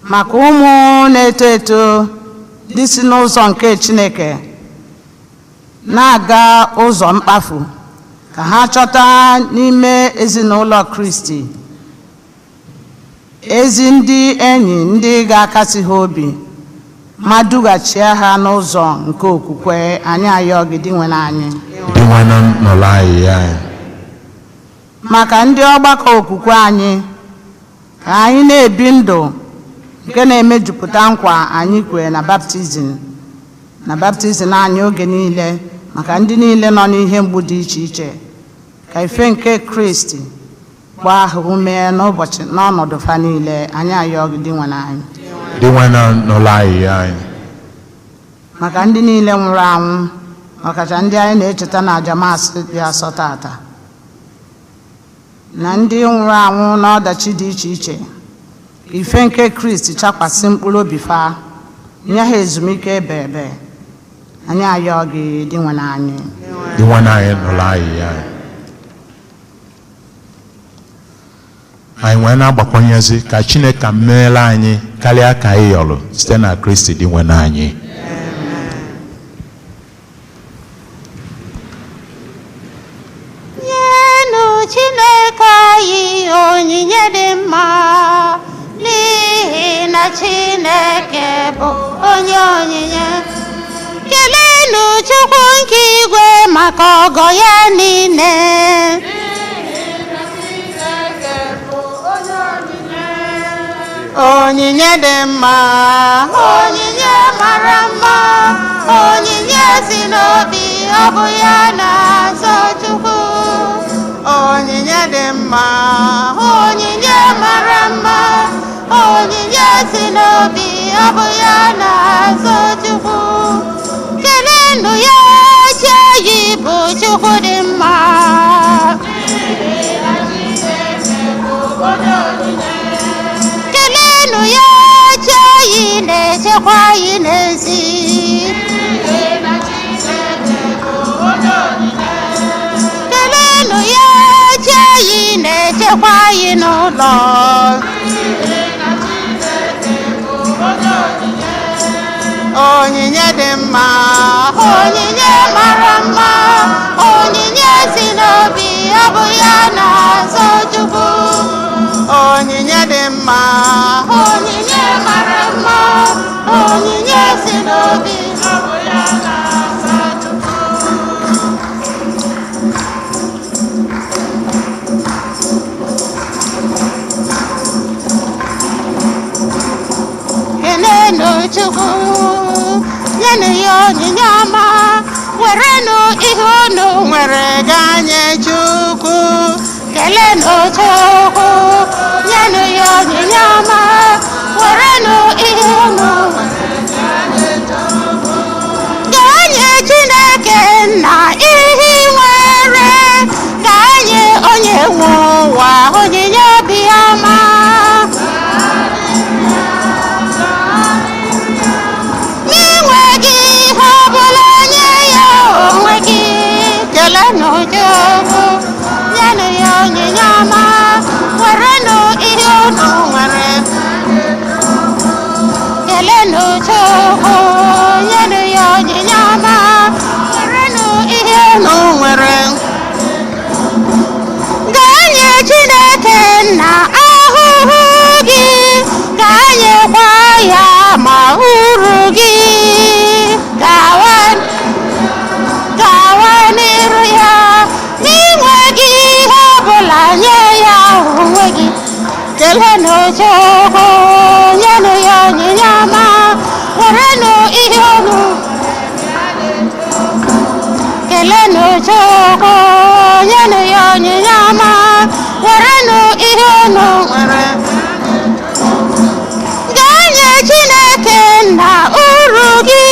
Maka ụmụ na-eto eto ndị si n'ụzọ nke Chineke na-aga ụzọ mkpafu, ka ha chọta n'ime ezinụlọ Kristi ezi ndị enyi ndị ga-akasi ha obi ma dughachie ha n'ụzọ nke okwukwe. Anyị ayọọ gị, Dinwenụ anyị. Dinwenụ, nụrụ ayịyọ anyị. Maka ndị ọgbakọ okwukwe anyị, ka anyị na-ebi ndụ nke na-emejupụta nkwa anyị kwere na baptizim anyị oge niile. Maka ndị niile nọ n'ihe mgbu dị iche iche, ka ife nke Kristi gbaa ha ume n'ụbọchị n'ọnọdụ fa niile. Anyị ayọọ gị, Dinwenụ anyị. Dinwenụ, nụrụ ayịyọ anyị. Maka ndị niile nwụrụ anwụ, ọkacha ndị anyị na-echeta na aja Maasị dị asọ tata, na ndị nwụrụ anwụ n'ọdachi dị iche iche, ka ife nke Kristi chakwasị mkpụrụ obi fa, nye ha ezumike ebe ebe. Anyị ayọọ gị, Dinwenụ anyị. Dinwenụ anyị, nụrụ ayịyọ anyị. Anyị wee na-agbakwanyezi ka Chineke meela anyị karịa ka anyị yọrọ site na Kristi Dinwenụ anyị. Nyenụ Chineke anyị onyinye dị mma, n'ihi na Chineke bụ onye onyinye. Kelenụ Chukwu nke igwe maka ọgọ ya niile. Onyinye dị mma, Onyinye mara mma, onyinye si n'obi, ọ bụ ya na-azọ Chukwu. Onyinye dị mma, Onyinye mara mma, onyinye si n'obi, ọ bụ ya na-azọ Chukwu. Kelenụ ya, chi anyị bụ Chukwu dị mma. Kelenụ ya, chi anyị na-echekwa anyị n'ezi. Kelenụ ya, chi anyị na-echekwa anyị n'ụlọ. Onyinye dị mma, Onyinye mara mma, onyinye si n'obi, ọ bụ ya na-azọ Chukwu. onyinye ọma, werenụ ihe unu nwere gaa nye Chukwu. Kelenụ Chukwu, nyenụ ya onyinye ọma, werenụ ihe unu gaa nye Chineke nna ihe ị nwere, gaa nye onye nwe ụwa onyinye obi ọma. N'inweghị ihe ọbụla, nye ya onwe gị. Kelenụ Chukwu, nyenụ ya onyinye ọma, werenụ ihe unu nwere. Kelenụ Chukwu, nyenụ ya onyinye ọma, werenụ ihe unu nwere. Gaa nye Chineke nna ahụhụ gị, gaa nyekwa ya ma uru gị. Gawa, gawa n'iru ya, n'inweghị ihe ọbụla, nye ya onwe gị. Kelenụ Chukwu, nyenụ ya onyinye ọma, werenụ ihe unu. Kelenụ Chukwu, nyenụ ya onyinye ọma, werenụ ihe unu nwere. Gaa nye Chineke nna uru gị,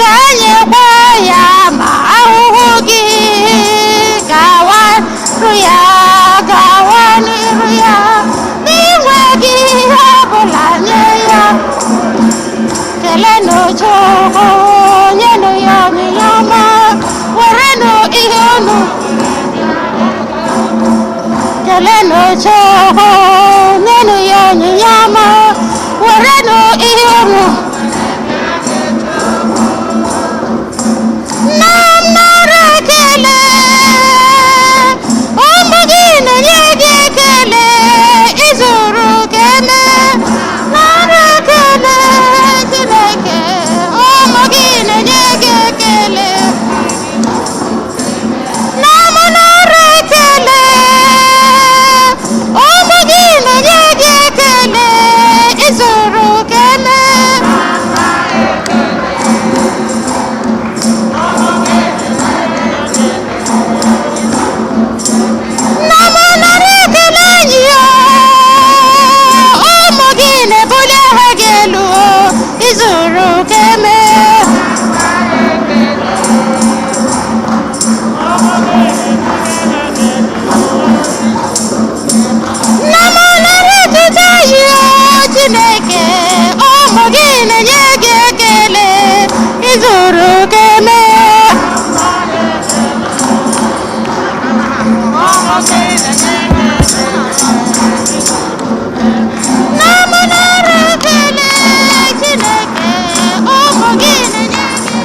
gaa nyekwa ya ma ahụhụ gị. Gawa ru ya, gawa n'iru ya, n'inweghị ihe ọbụla, nye ya. Kelenụ Chukwu, nyenụ ya onyinye ọma, werenụ ihe unu. Kelenụ Chukwu, nyenụ ya onyinye ọma, werenụ ihe unu. Na mara ekele, ụmụ gị na-enye gị ekele, izuru ka eme. Nara ekele, Chineke, ụmụ gị na-enye gị ekele. Na mụ nara ekele, ụmụ gị na-enye gị ekele, izuru ka eme. Na mụ nara ekele enyi ya, ụmụ gị na-ebuli aha gị elu, izuru ka eme. Na mụ nara otuto anyị, o Chineke, ụmụ gị na-enye gị ekele, izuru ka eme. Na mụ nara ekele, Chineke, ụmụ gị na-enye gị.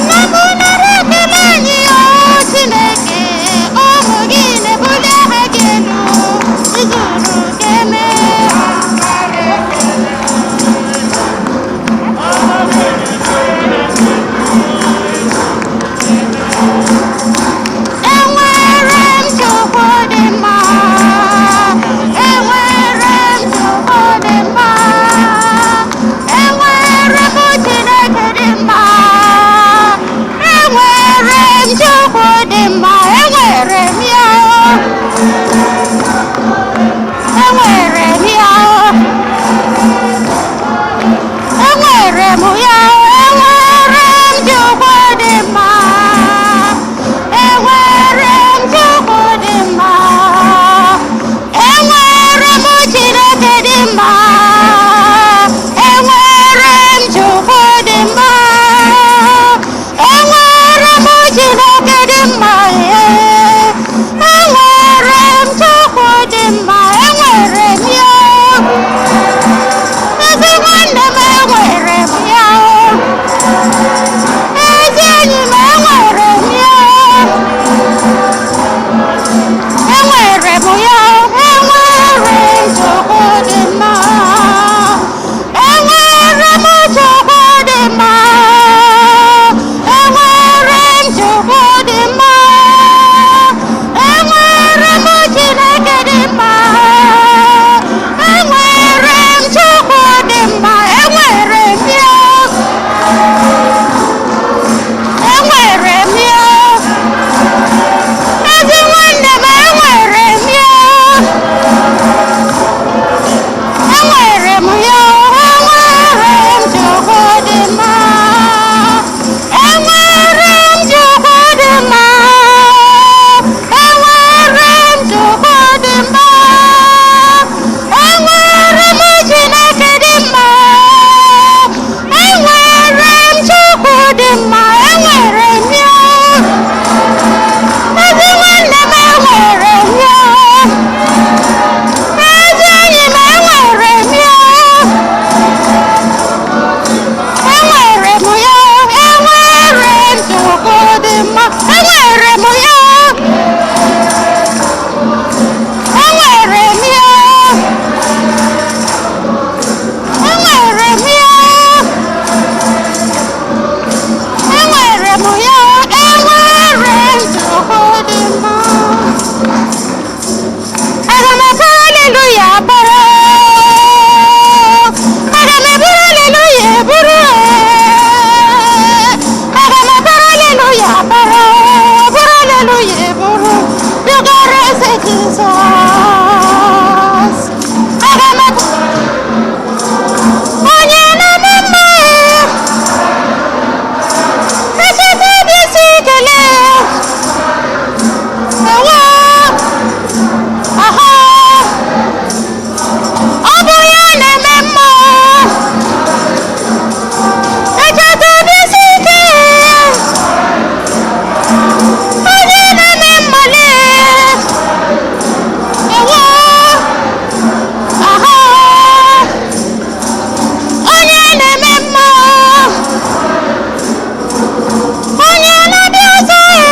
Na mụ nara ekele anyị, o Chineke, ụmụ eze Jizọs. Aga m onye na-eme mma ya. Echeta obi si kelee. Ewo, aha, ọ bụ ya na-eme mma. Echeta obi si ike. Onye na-eme mmale. Ewo, aha, onye na-eme mma. Onye na-abịa ọzọ ya.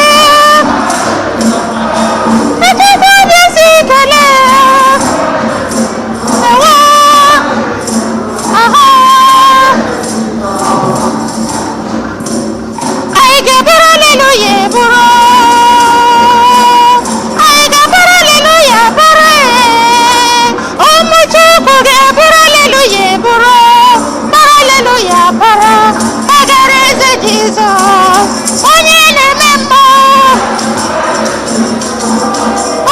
Echeta obi si kelee. Ewo, aha. Anyị ga-eburu aleluya eburu. Anyị ga-eburu aleluya buru. Ụmụ Chukwu ga-eburu aleluya eburu. Buru aleluya buru. Gbagara eze Jizọs. Onye na-eme mma.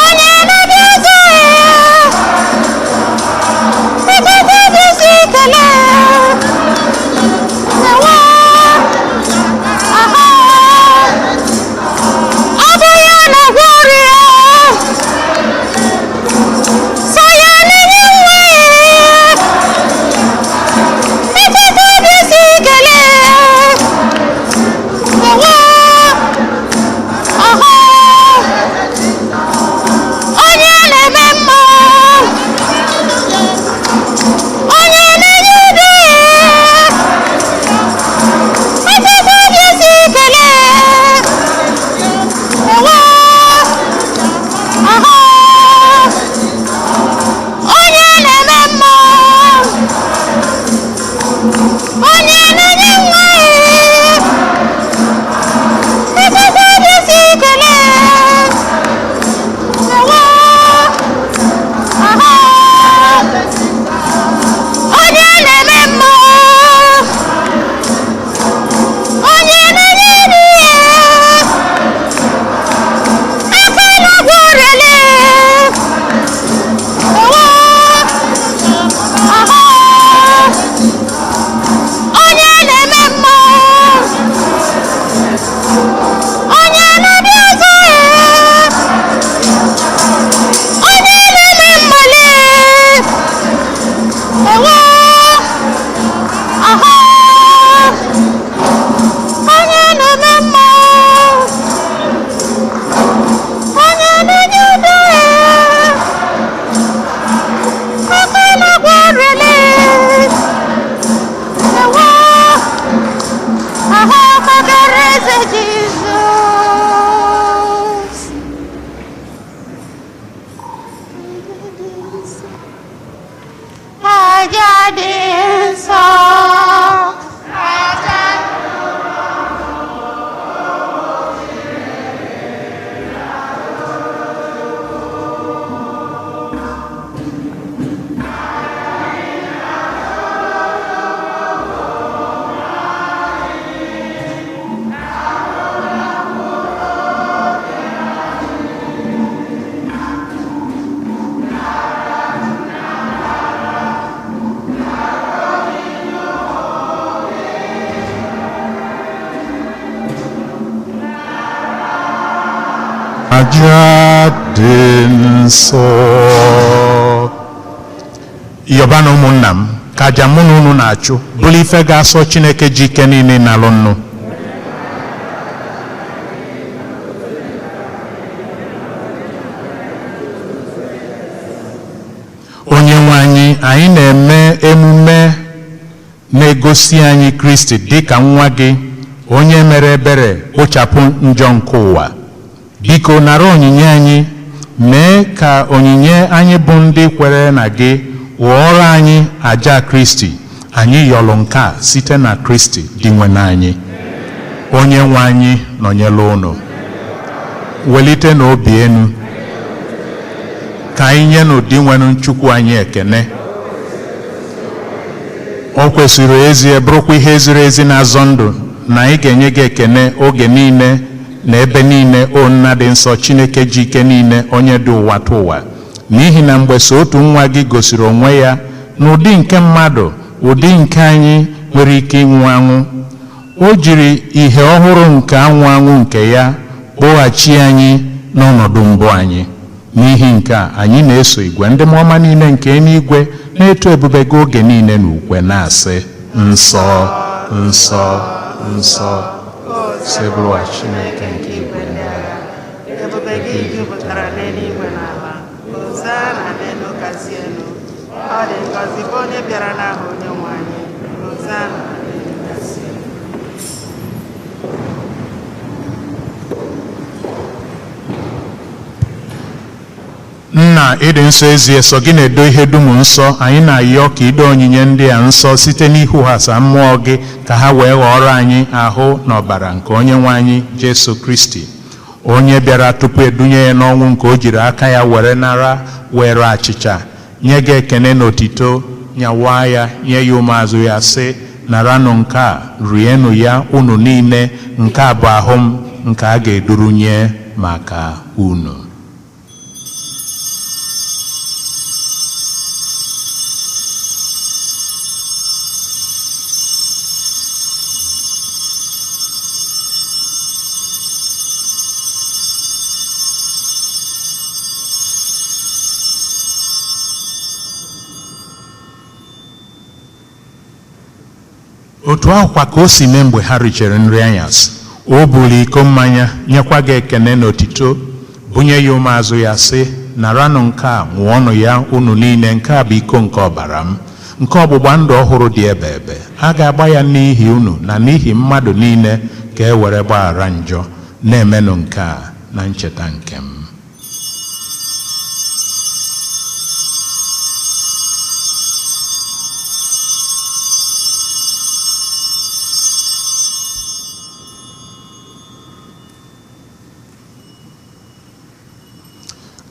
Onye na-abịa ọzọ ya. Echeta obi si kelee. Ewo, aha. Ọ bụ ya na-agwọ ọrịa. Sọ ya na-enye nwa ya. Echeta obi si kelee. Ewo, aha. Onye na-eme mma. Onye na-enye udo ya. Echeta obi si kelee. Ewo, aha. Onye na-eme mma. Onye na-enye nwa ya. Echeta obi si kelee. Ewo, aha. Onye na-eme mma. Onye na-enye nri ya. Aka na-agwọ ọrịa lee. Ewo, aha. Onye na-eme mma. Onye na-abịa ọzọ ya. Onye na-eme mmale. Ewo, aha. Onye na-eme mma. Onye na-enye udo ya. Aka na-agwọ ọrịa lee. Ewo, aha, gbagara eze Jizọs. Aja dị nsọ. Aja. Aja dị nsọ. Yọba na ụmụnna m ka aja mụ na unu na-achụ bụrụ ife ga-asọ Chineke ji ike niile na-alụ nnu. Onye nwe anyị, anyị na-eme emume na-egosi anyị Kristi dị ka nwa gị onye mere ebere kpochapụ njọ nke ụwa. Biko nara onyinye anyị, mee ka onyinye anyị bụ ndị kwere na gị ghọọrọ anyị aja Kristi. Anyị yọrọ nke a site na Kristi dị nwe anyị. Onye nwe anyị nọnyere unu. Welite n'obi enu ka anyị nye n'ụdị nwere Chukwu anyị ekene. O kwesịrị ezie bụrụkwa ihe ziri ezi na-azọ ndụ na anyị ga-enye gị ekene oge niile Na ebe niile, o Nna dị nsọ, Chineke ji ike niile, onye dị ụwa tụ ụwa, n'ihi na mgbe so otu nwa gị gosiri onwe ya n'ụdị nke mmadụ, ụdị nke anyị nwere ike ịnwụ anwụ, o jiri ihe ọhụrụ nke anwụ anwụ nke ya kpọghachi anyị n'ọnọdụ mbụ anyị. N'ihi nke a, anyị na-eso igwe ndị mmụọ ọma niile nke eluigwe na-eto ebube gị oge niile na ukwe na-asị: Nsọ, nsọ, nsọ, Sebụlụwa Chineke nke igwe ndị agha. Ebube gị jupụtara n'eluigwe na ala. Hozana n'elu kasị elu. Ọ dị ngọzi bụ onye bịara n'aha Onyenwe anyị. Hozana n'elu kasị elu. Nna, ịdị nsọ ezie, sọ gị na-edo ihe dum nsọ. Anyị na-ayọ ka ido onyinye ndị a nsọ site n'ihughasa mmụọ gị, ka ha wee ghọọrọ anyị ahụ na ọbara nke Onye nwe anyị Jesu Kristi, onye bịara tupu edunye ya n'ọnwụ nke o jiri aka ya were nara, were achịcha, nye gị ekene na otito, nyawa ya, nye ya ụmụazụ ya, sị: Naranụ nke a, rienụ ya unu niile. Nke a bụ ahụ m nke a ga-eduru nye maka unu. Otu ahụkwa ka o si mee mgbe ha richere nri anyasị, o buru iko mmanya, nyekwa gị ekene na otito, bunye ya ụmụazụ ya, sị: Naranụ nke a, ṅụọnụ ya unu niile. Nke a bụ iko nke ọbara m, nke ọgbụgba ndụ ọhụrụ dị ebe ebe. A ga-agba ya n'ihi unu na n'ihi mmadụ niile ka e were gbaghara njọ. Na-emenụ nke a na ncheta nke m.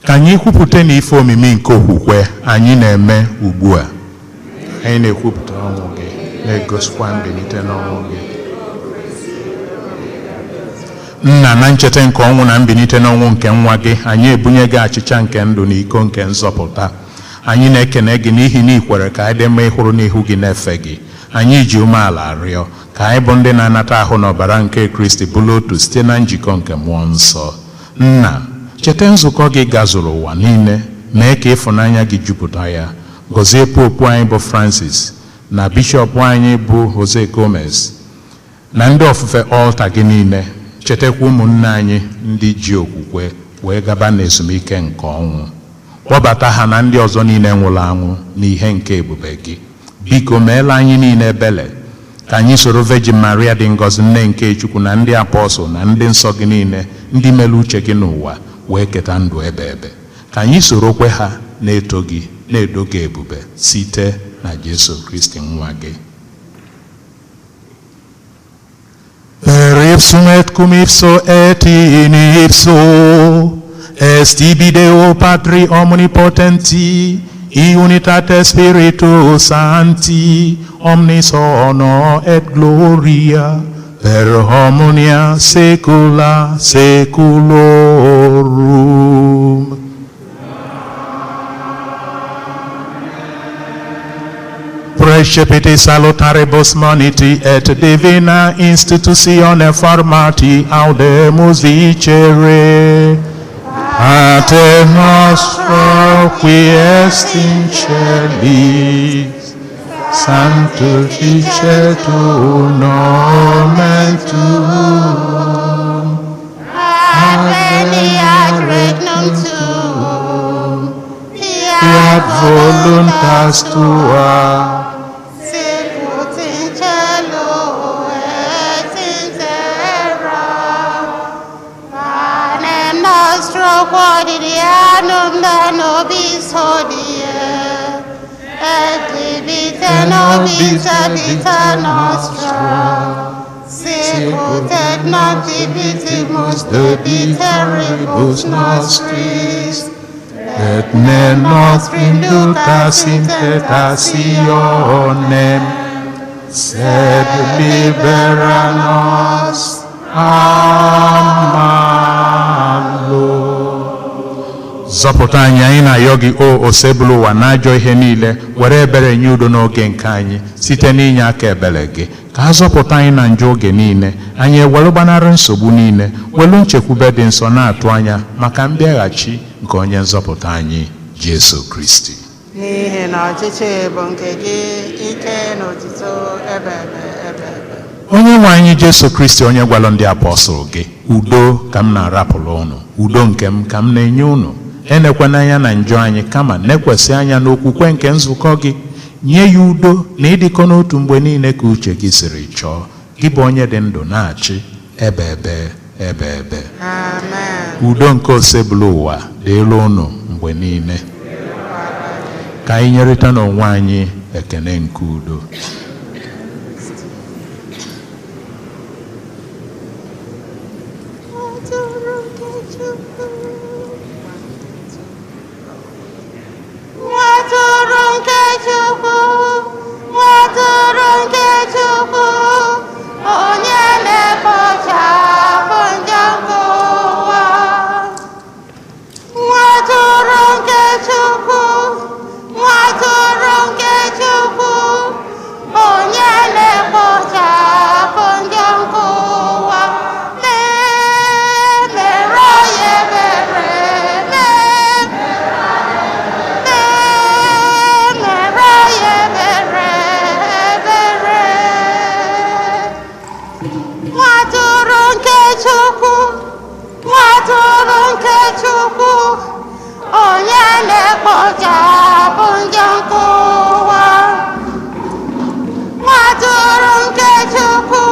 Ka anyị kwupụta na ife omimi nke okwukwe anyị na-eme ugbu a. Anyị na-ekwupụta ọnwụ gị, na-egosikwa mbilite n'ọnwụ gị, Nna. Na ncheta nke ọnwụ na mbilite n'ọnwụ nke nwa gị, anyị ebunye gị achịcha nke ndụ na iko nke nzọpụta. Anyị na-ekene gị n'ihi na ị kwere ka anyị dị mma ịhụrụ n'ihu gị na-efe gị. Anyị ji umeala rịọ ka anyị bụ ndị na-anata ahụ na ọbara nke Kristi bụrụ otu site na njikọ nke Mmụọ Nsọ. Nna, cheta nzukọ gị gazuru ụwa niile, mee ka ịfụnanya gị jupụta ya. Gọzie Popu anyị bụ Francis, na bishọp anyị bụ Jose Gomez, na ndị ofufe ọlta gị niile. Chetakwa ụmụnne anyị ndị ji okwukwe wee gaba n'ezumike nke ọnwụ. Kpọbata ha na ndị ọzọ niile nwụrụ anwụ n'ihe nke ebube gị. Biko meela anyị niile ebele, ka anyị soro Virgin Maria dị ngọzi, nne nke Chukwu, na ndị apọstụl na ndị nsọ gị niile ndị mere uche gị n'ụwa wee keta ndụ ebe ebe. Ka anyị sorokwe ha na-eto gị, na-edo gị ebube, site na Jesu Kristi nwa gị. Per ipsum et cum ipso et in ipso est ibi Deo Patri omnipotenti, in unitate Spiritus Sancti, omnis honor et gloria per omnia saecula saeculorum. Precepite salutaribus moniti et divina institutione formati audemus dicere. Pater nostro qui est in celis, sanctificetur nomen tuum, Adveniat regnum tuum, fiat voluntas tua, sicut in cielo et in terra. Panem nostrum quotidianum da nobis hodie, et dimitte nobis debita nostra, sicut et nos debitimus debiteribus nostris, et ne nos inducas in tentationem, sed libera nos Amalụ. Zọpụta anyị, anyị na-ayọ gị, o Osebụlụ ụwa, n'ajọ ihe niile, were ebere nye udo n'oge nke anyị site n'inye aka ebere gị, ka a zọpụta anyị na njọ oge niile, anyị ewelu gbanarị nsogbu niile, welu nchekwube dị nsọ na-atụ anya maka mbịaghachi nke onye nzọpụta anyị, Jesu Kristi. N'ihi na ọchịchị bụ nke gị, ike na otuto ebe ebe ebe ebe. Onye nwe anyị Jesu Kristi, onye gwara ndị apọstụl gị, udo ka m na-arapụrụ unu, udo nke m ka m na-enye unu, enekwana anya na njọ anyị, kama nekwesị anya n'okwukwe nke nzukọ gị, nye ya udo na ịdịkọ n'otu mgbe niile ka uche gị siri chọọ, gị bụ onye dị ndụ na-achị ebe ebe ebe ebe. Amen. Udo nke Osebụlụ ụwa dịrị unu mgbe niile. Ka anyị nyerịta n'onwe anyị ekene nke udo. Atụrụ nke Chukwu, Nwatụrụ nke Chukwu, Nwatụrụ nke Chukwu, onye na-ekpochapụ njọ nke ụwa. Nwatụrụ nke Chukwu, Nwatụrụ nke Chukwu, onye na-ekpochapụ njọ nke ụwa. Mee mere ya ebere, mee mere ya ebere, ebere. Nwatụrụ nke Chukwu, Nwatụrụ nke Chukwu, onye na-ekpochapụ njọ nke ụwa. Nwatụrụ nke Chukwu,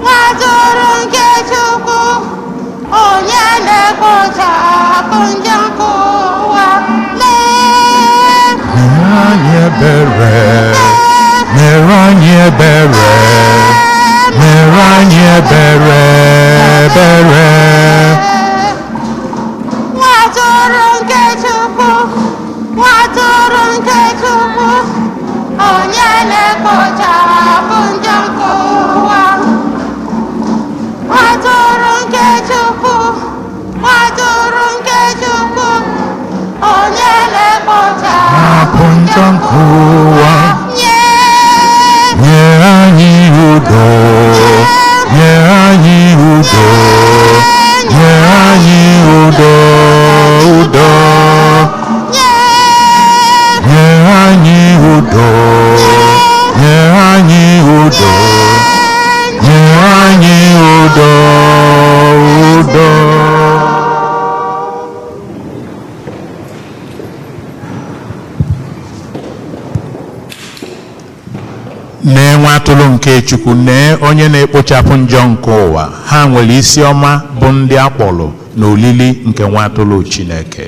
Nwatụrụ nke Chukwu, onye na-ekpochapụ njọ nke ụwa. Lee, Mere anyị ebere, mere anyị ebere, mere anyị ebere, ebere. Nwatụrụ nke Chukwu, Nwatụrụ nke Chukwu, onye na-ekpochapụ njọ nke ụwa. Nwatụrụ nke Chukwu, Nwatụrụ nke Chukwu, onye na-ekpochapụ Hapụ njọ nke ụwa. Nye Nye anyị udo, nye anyị udo, nye anyị udo, udo. nye Nye anyị udo, nye anyị udo, nye anyị udo, udo. Nee nwa atụrụ nke Chukwu, nee onye na-ekpochapụ njọ nke ụwa. Ha nwere isi ọma bụ ndị akpọrọ n'olili nke nwa atụrụ Chineke.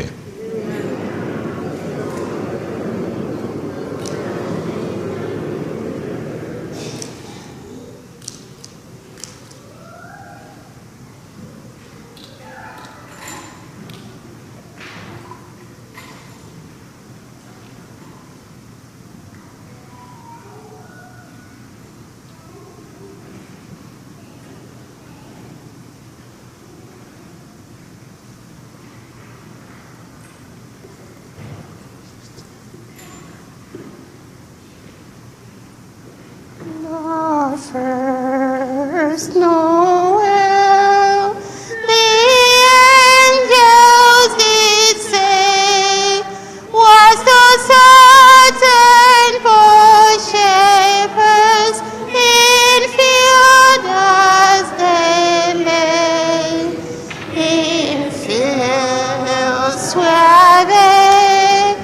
The first Noel, the angels did say, was to certain poor shepherds in field as they lay, in fields where they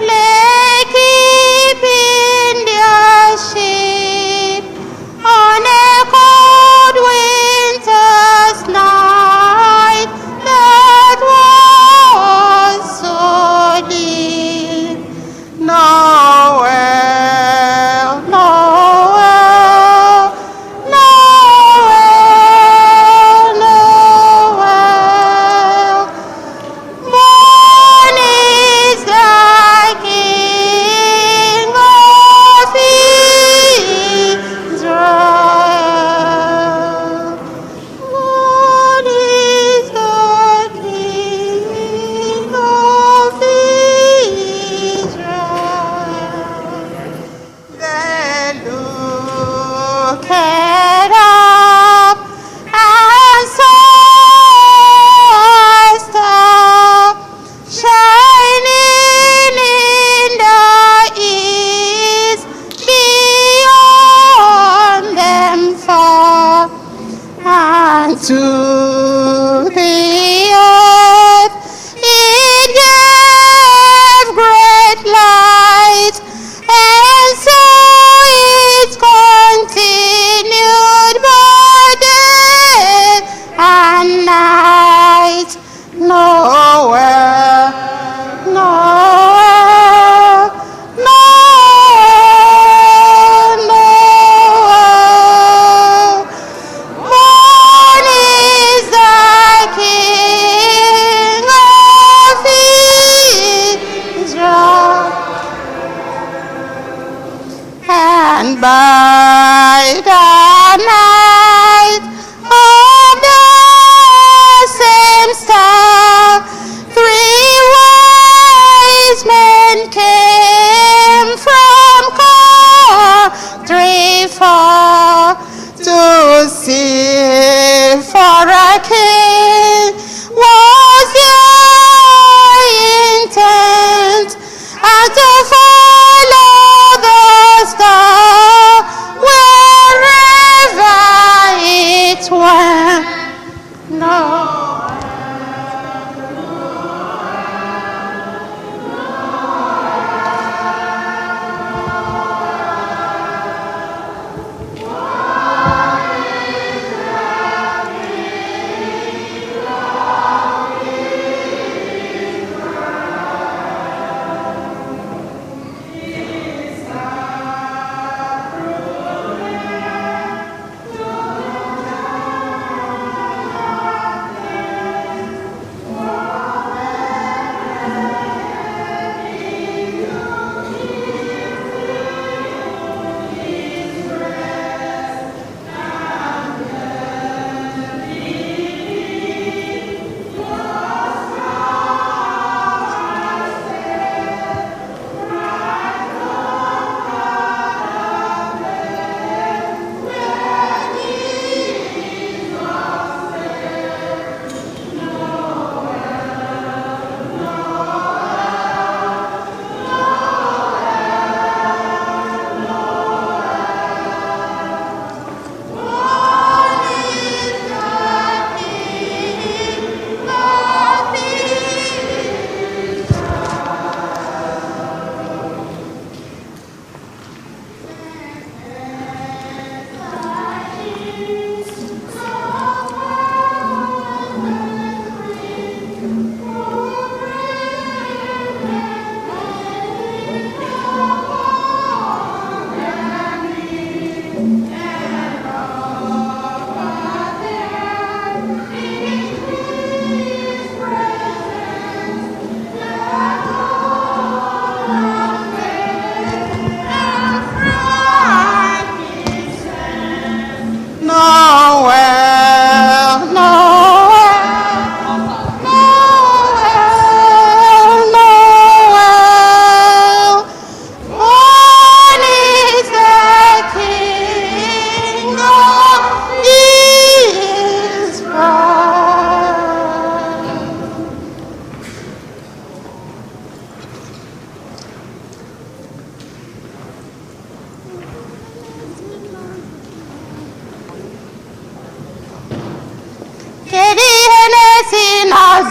lay keeping their sheep on a cold winter's night that was so deep. Noel, Noel, Noel, Noel.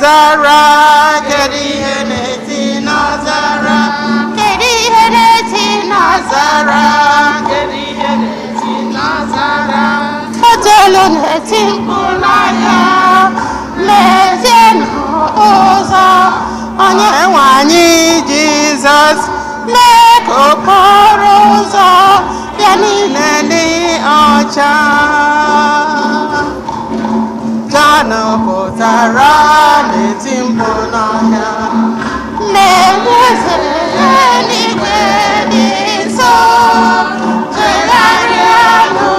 N'ọzara, kedu ihe na-eti n'ọzara? Kedu ihe na-eti n'ọzara? N'ọzara, kedu ihe na-eti n'ọzara? Otu olu na-eti mkpu n'ọhịa, mezienụ ụzọ onye Enwe anyị Jizọs mee ka okporo ụzọ ya niile niile dị ọcha. Jọn pụtara na-eti mkpu n'ọhịa. na-eze eluigwe dị nso, chegharịanụ.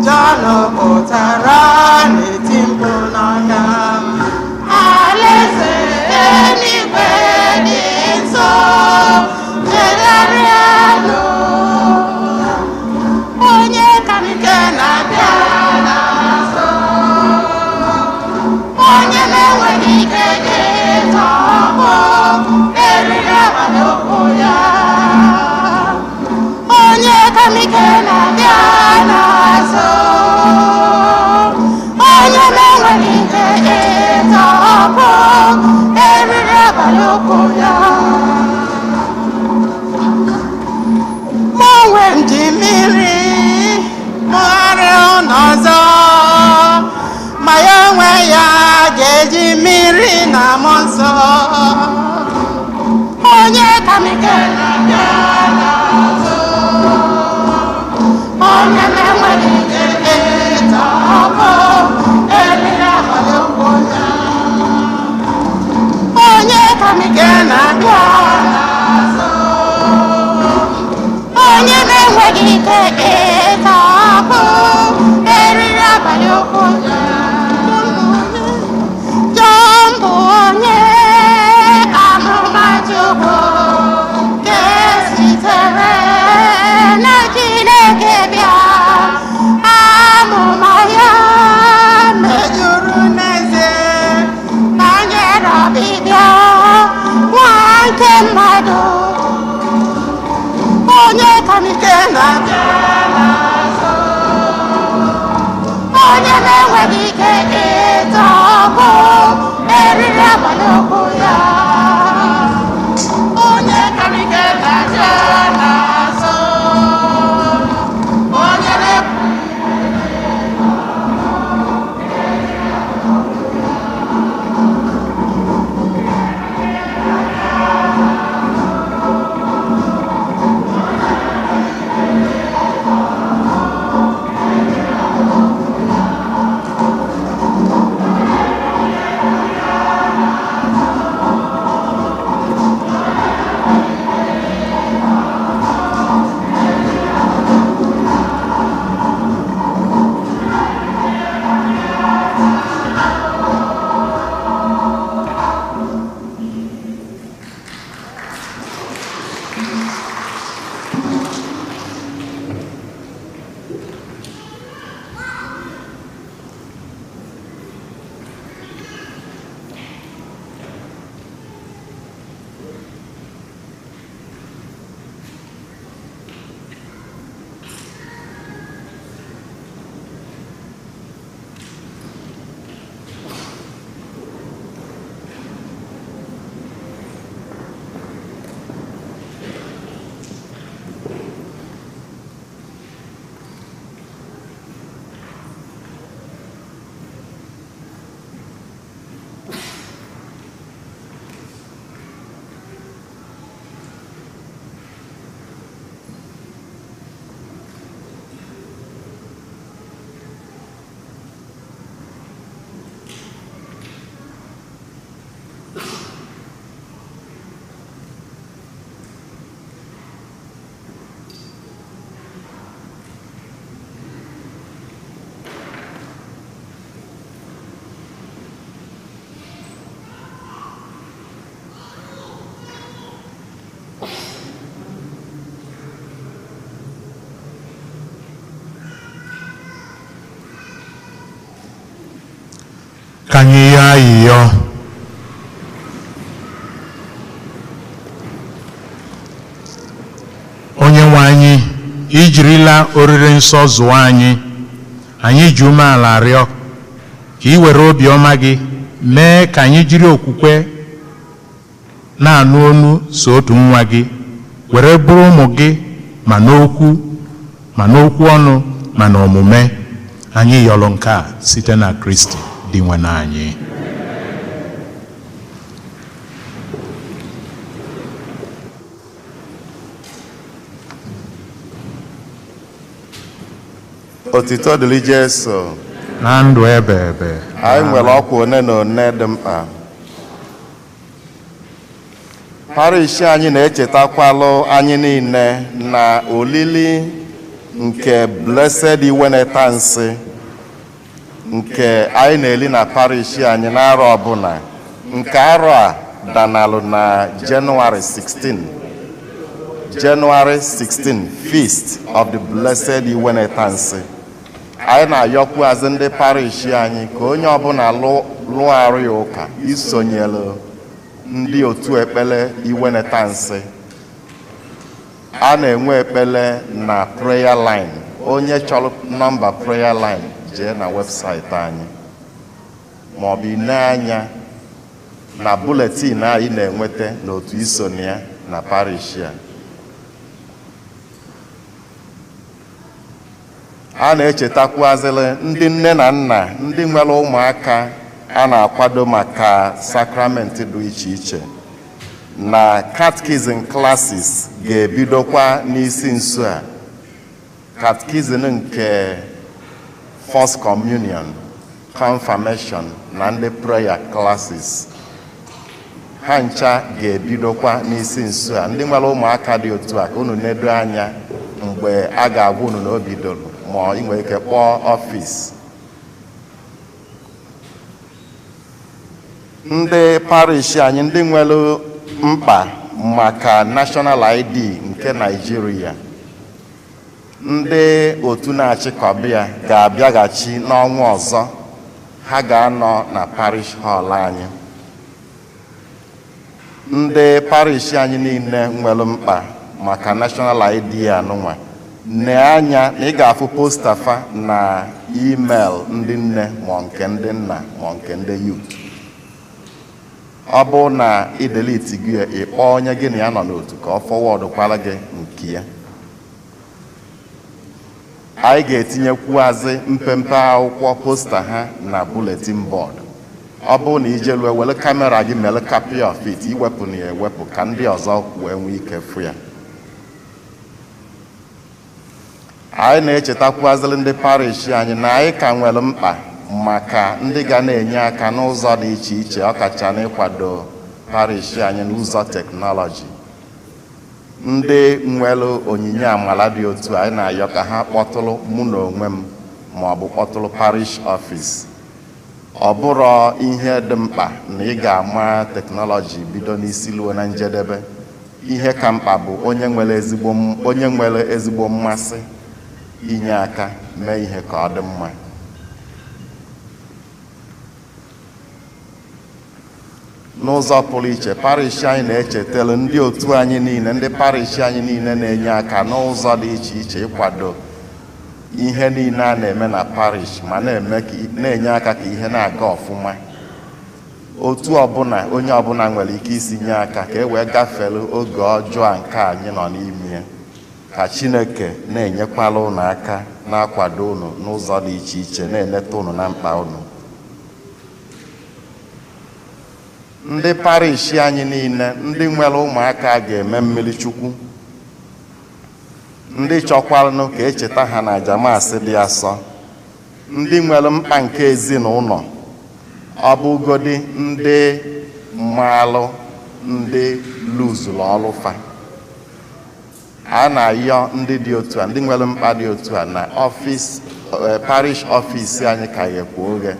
Jọn pụtara na-eti mkpu n'ọhịa. Alaeze eluigwe dị nso, chegharịanụ. Onye ka nke na-abịa n'azụ, onye na-enweghị ike ịtọpụ eriri abalị ụkwụ ya. Onye ka ike na-abịa n'azụ, onye na-enweghị ike ịtọpụ eriri abalị ụkwụ ya. Mụ onwe m ji mmiri mụgharịa ụnọ ọzọ, ma ya onwe ya ga-eji mmiri na mmụọ nsọ. Onye ka ike na-abịa n'azụ, onye na-enweghị ike ịtọpụ eriri abalị ụkwụ ya. Onye ka ike na-abịa n'azụ, onye na-enweghị ike ịtọpụ eriri abalị ụkwụ ya. Jọn bụ onye amụma Chukwu nke sitere na Chineke bịa, amụma ya Mejuru n'ezie banyere ọbịbịa nwa nke mmadụ. Onye ka nke na-abịa n'azụ, onye na-enweghị ike ịtọpụ eriri abalị ụkwụ ya. onye ka nke na-abịa n'azụ, onye na Ka anyị yọọ ayịyọ. Onye nwe anyị, ijirila oriri nsọ zụọ anyị, anyị ji umeala rịọ Ka ị were obiọma gị mee ka anyị jiri okwukwe na-anụ onu so otu nwa gị were bụrụ ụmụ gị, ma n'okwu ọnụ ma n'omume anyị. Yọrọ nke a site na Kristi Dinwenụ anyị. Otito dịrị Jesu. Na ndụ ebe ebe. Anyị nwere ọkwa one na one dị mkpa. Parish anyị na-echetakwalụ anyị niile na olili nke Blessed Iwenetansi nke anyị na-eli na parish anyị n'arọ ọbụla. Nke arọ a danalụ na Jenụwarị 16, January 16, Feast of the Blessed Iwenetansi. Anyị na-ayọkwuazị ndị parish anyị ka onye ọbụla lụọ arụ ya ụka isonyere ndị otu ekpere Iwenetansi. A na-enwe ekpere na prayer line. Onye chọrọ nọmba prayer line, jee na webụsaịtị anyị maọbụ ine anya na bulletin anyị na-enweta n'otu iso na ya na parish a. A na-echetakwazịrị ndị nne na nna, ndị nwere ụmụaka a na-akwado maka sakramenti dị iche iche, na catechism classes ga-ebidokwa n'isi nso a. Catechism nke First Communion, Confirmation na ndị prayer classes ha ncha ga-ebidokwa n'isi nso a. Ndị nwere ụmụaka dị otu a, ka unu nedo anya mgbe a ga-agwa unu na o bidoro, ma ị nwere ike kpọọ ọfịs. Ndị parish anyị, ndị nwere mkpa maka national ID nke Naịjirịa, ndị otu na-achịkọba ya ga-abịaghachi n'ọnwa ọzọ. Ha ga-anọ na parish hall anyị. Ndị parish anyị niile nwere mkpa maka national ID anụnwa, nee anya na ị ga-afụ poster fa na email ndị nne, ma nke ndị nna, ma nke ndị youth. Ọ bụ na ị delete gị, ị kpọọ onye gị na ya nọ n'otu ka ọ forwardkwara gị nke ya. Anyị ga-etinyekwuazị mpempe akwụkwọ poster ha na bulletin board. Ọ bụrụ na ijelue, were camera gị mere copy of it, iwepụ na ya ewepụ ka ndị ọzọ wee nwee ike fụ ya. Anyị na-echetakwazịrị ndị parish anyị na anyị ka nwere mkpa maka ndị ga na-enye aka n'ụzọ dị iche iche, ọkacha n'ịkwado parish anyị n'ụzọ teknọlọji. Ndị nwere onyinye amala dị otu, anyị na-ayọ ka ha kpọtụrụ mụ na onwe m ma ọ bụ kpọtụrụ parish office. Ọ bụrụ ihe dị mkpa na ị ga-ama teknọlọji bido n'isi luo na njedebe. Ihe ka mkpa bụ onye nwere ezigbo mmasị inye aka mee ihe ka ọ dị mma. N'ụzọ pụrụ iche, parish anyị na-echetara ndị otu anyị niile, ndị parish anyị niile na-enye aka n'ụzọ dị iche iche ịkwado ihe niile a na-eme na parish, ma na-eme na-enye aka ka ihe na-aga ọfụma. Otu ọbụla onye ọbụla nwere ike isi nye aka ka e wee gafere oge ọjọọ a nke anyị nọ n'ime ya, ka Chineke na-enyekwala unu aka, na-akwado unu n'ụzọ dị iche iche, na-eleta unu na mkpa unu. Ndị parish anyị niile, ndị nwere ụmụaka ga-eme mmiri Chukwu, ndị chọkwaranụ ka echeta ha na aja Mass dị asọ, ndị nwere mkpa nke ezinụlọ, ọ bụgodi ndị mmalụ ndị luzuru ọrụ fa, a na-ayọ ndị dị otu a, ndị nwere mkpa dị otu a, na ọfịs, parish office anyị ka ghekwa oghe.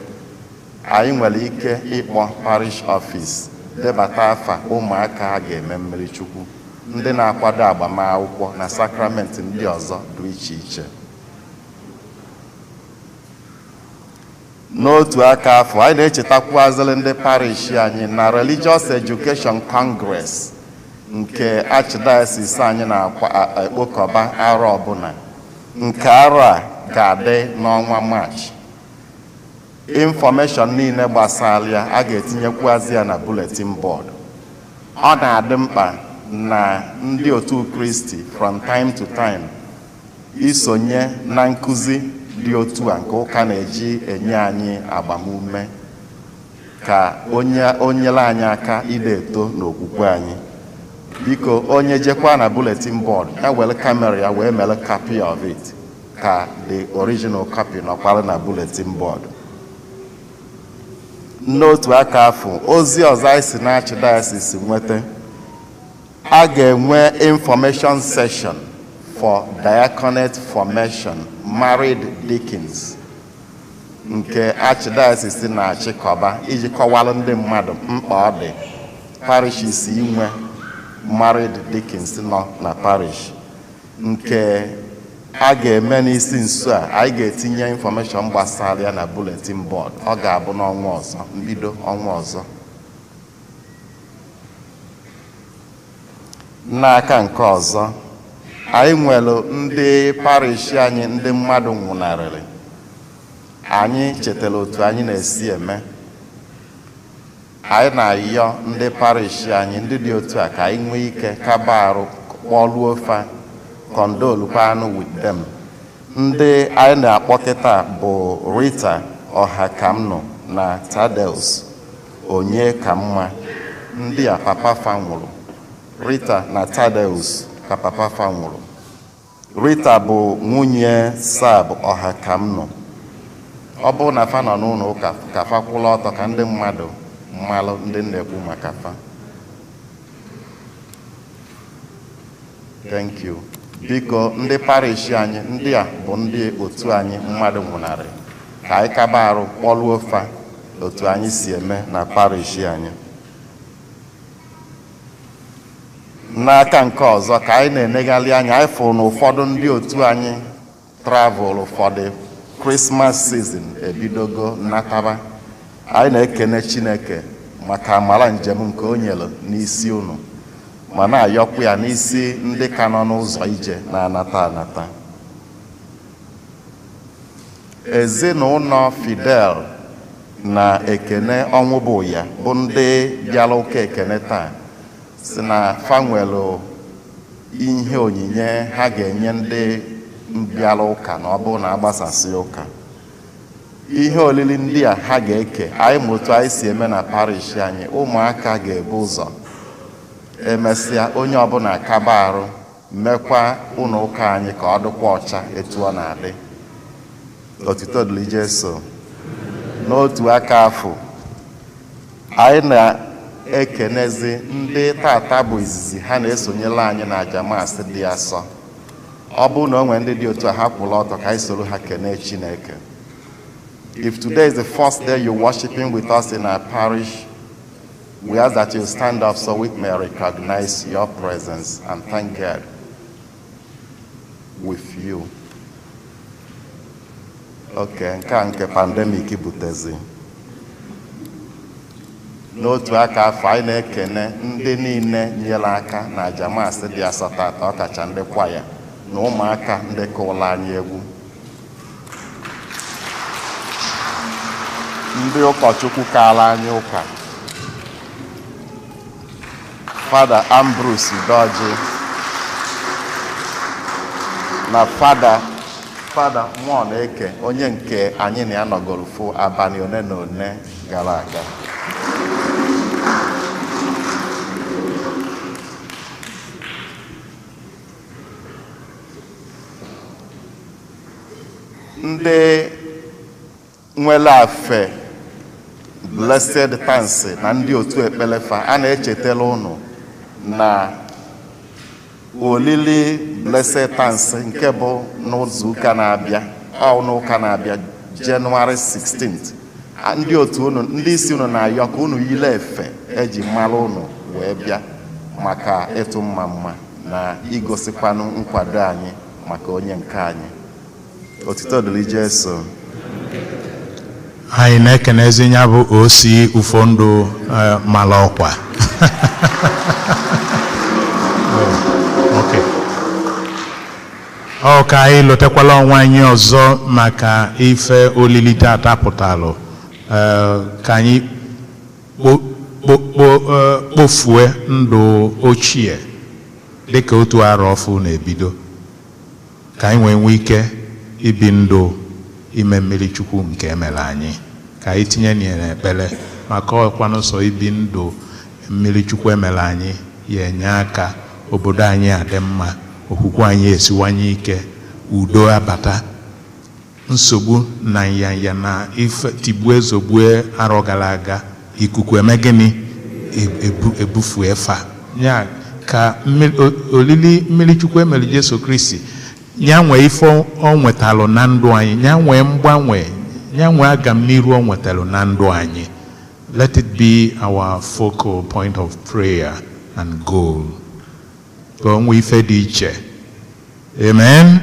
Anyị nwere ike ịkpọ parish office, debata afa ụmụaka a ga-eme mmiri Chukwu, ndị na-akwado agbamakwụkwọ na sakramenti ndị ọzọ dị iche iche. N'otu aka afọ, anyị na-echetakwazịrị ndị parish anyị na Religious Education Congress nke Archdiocese anyị na-ekpokọba arọ ọbụla, nke arọ a ga-adị n'ọnwa Maachị. Information niile gbasara ya, a ga-etinyekwuazị ya na bulletin board. Ọ na-adị mkpa na ndị otu Kristi, from time to time, isonye na nkụzi dị otu a nke ụka na-eji enye anyị agbamume, ka onye onyere anyị aka ide eto n'okwukwe anyị. Biko, onye jekwa na bulletin board ya, were camera ya wee mere copy of it, ka the original copy nọkwara na bulletin board. N'otu aka afọ, ozi ọzọ anyị si na archdiocese nweta, a ga-enwe information session for diaconate formation, married deacons, nke archdiocese na-achịkọba iji kọwara ndị mmadụ mkpa ọ dị parishes inwe married deacons nọ na parish, nke a ga-eme n'isi nso a. Anyị ga-etinye information gbasara ya na bulletin board. Ọ ga-abụ n'ọnwa ọzọ, mbido ọnwa ọzọ. N'aka nke ọzọ, anyị nwere ndị parish anyị ndị mmadụ nwụnarịrị. Anyị chetara otu anyị na-esi eme. Anyị na-ayọ ndị parish anyị ndị dị otu a ka anyị nwee ike kaba arụ kpọluo fa, condolekwanụ with them. Ndị anyị na-akpọ kịta bụ Rita Ọhakamnụ na Tadeus Onye ka mma. Ndị a papa fa nwụrụ, Rita na Tadeus ka papa fa nwụrụ. Rita bụ nwunye Sab Ọhakamnụ. Ọ bụrụ na fa nọ n'ụlọ ụka, ka fa kwụrụ ọtọ ka ndị mmadụ mmalụ ndị na-ekwu maka fa. Thank you. Biko, ndị parish anyị ndị a bụ ndị otu anyị mmadụ nwụnarị, ka anyị kaba arụ kpọluo fa otu anyị si eme na parish anyị. N'aka nke ọzọ, ka anyị na-enegharị anya, anyị fụrụ na ụfọdụ ndị otu anyị travel ụfọdụ Christmas season ebidogo nataba. Anyị na-ekene Chineke maka amara njem nke o nyere n'isi unu, ma na-ayọkwa ya n'isi ndị ka nọ n'ụzọ ije na-anata anata. Ezinụlọ Fidel na Ekene ọnwụbụ ya bụ ndị bịara ụka ekene taa si na fa nwere ihe onyinye ha ga-enye ndị bịara ụka na ọ bụrụ na agbasasị ụka. Ihe olili ndị a ha ga-eke, anyị ma otu anyị si eme na parish anyị: ụmụaka ga-ebu ụzọ, emesịa onye ọbụla kaba arụ mekwa ụlọ ụka anyị ka ọ dịkwa ọcha etu ọ na-adị. Otito dịrị Jesu. N'otu aka afọ, anyị na-ekenezi ndị tata bụ izizi ha na-esonyere anyị na aja Mass dị asọ. Ọ bụrụ na o nwere ndị dị otu a, ha kwụrụ ọtọ ka anyị soro ha kenee Chineke. If today is the first day you're worshiping with us in our parish, we ask that you stand up so we may recognize your presence and thank God with you. Okay, nke a nke pandemic butezi. N'otu aka afọ, anyị na-ekene ndị niile nyere aka na aja Mass dị asọ tata, ọkacha ndị kwaya na ụmụaka ndị kụrụ anyị egwu, ndị ụkọchukwu kaara anyị ụka, Fada Ambrose Udoji na Fada Mmụọ na-eke onye nke anyị na ya nọgoro fụ abalị one na one gara aga. Ndị nwere afe Blessed Tansi na ndị otu ekpelefa, a na-echetara ụnụ na olili Blessed Tansi nke bụ n'ụzọ ụka na-abịa, ọ n'ụka na-abịa, Jenụwarị 16th. Ndị otu unu, ndị isi unu na-ayọ ka unu yile efe eji mara unu wee bịa maka ịtụ mma mma na igosikwanụ nkwado anyị maka onye nke anyị. Otito dịrị Jesu. Anyị na-ekenezi ya bụ osi ụfọdụ mara ọkwa. Okay. Ọ ka anyị lotekwala onwe anyị ọzọ maka ife olili tata pụtalụ. Ka anyị kpofue ndụ ochie dịka otu arọ ọfụ na-ebido, ka anyị wee nwee ike ibi ndụ ime mmiri Chukwu nke emere anyị. Ka anyị tinye ya n'ekpere, maka ọkwanụ sọ ibi ndụ mmiri Chukwu emere anyị ya enye aka obodo anyị adị mma, okwukwe anyị esiwanye ike, udo abata. Nsogbu na nyanya na ife tigbue zogbue arọ gara aga, ikuku eme gịnị? Ebufu efa ya. Ka olili mmiri Chukwu emere Jesu Kristi ya nwee ife ọ nwetalụ na ndụ anyị, ya nwee mgbanwe, ya nwee agamniru ọ nwetalụ na ndụ anyị. Let it be our focal point of prayer and goal, ka o nwee ife dị iche. Amen.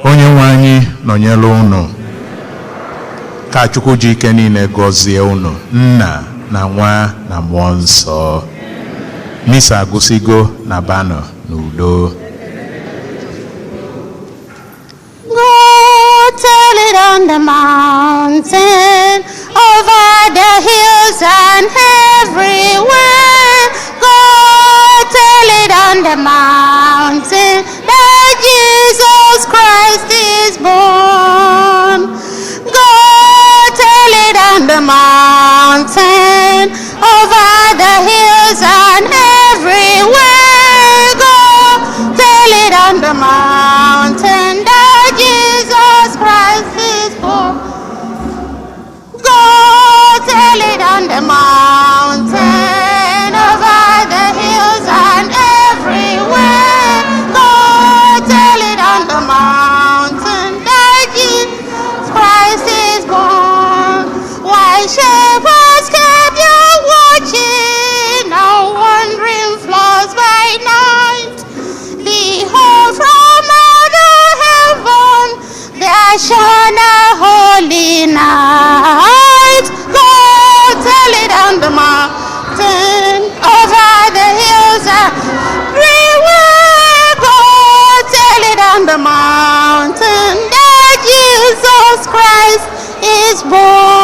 Onye nwe anyị nọnyere unu. Ka Chukwu ji ike niile gọzie unu, Nna na Nwa na Mmụọ Nsọ. Misa agụsigo na banụ n'udo. Go tell it on the mountain, over the hills and everywhere. Go tell it on the mountain that Jesus Christ is born. Go tell it on the mountain, over the hills and everywhere. Go tell it on the mountain that Jesus Christ is born. Go tell it on the mountain, over the hills and everywhere. Go tell it on the mountain that Jesus Christ is born. While shepherds kept their watching, on wandering flocks by night? Behold, from out of heaven there shone a holy light. Go tell it on the mountain, over the hills and everywhere. Go tell it on the mountain that Jesus Christ is born.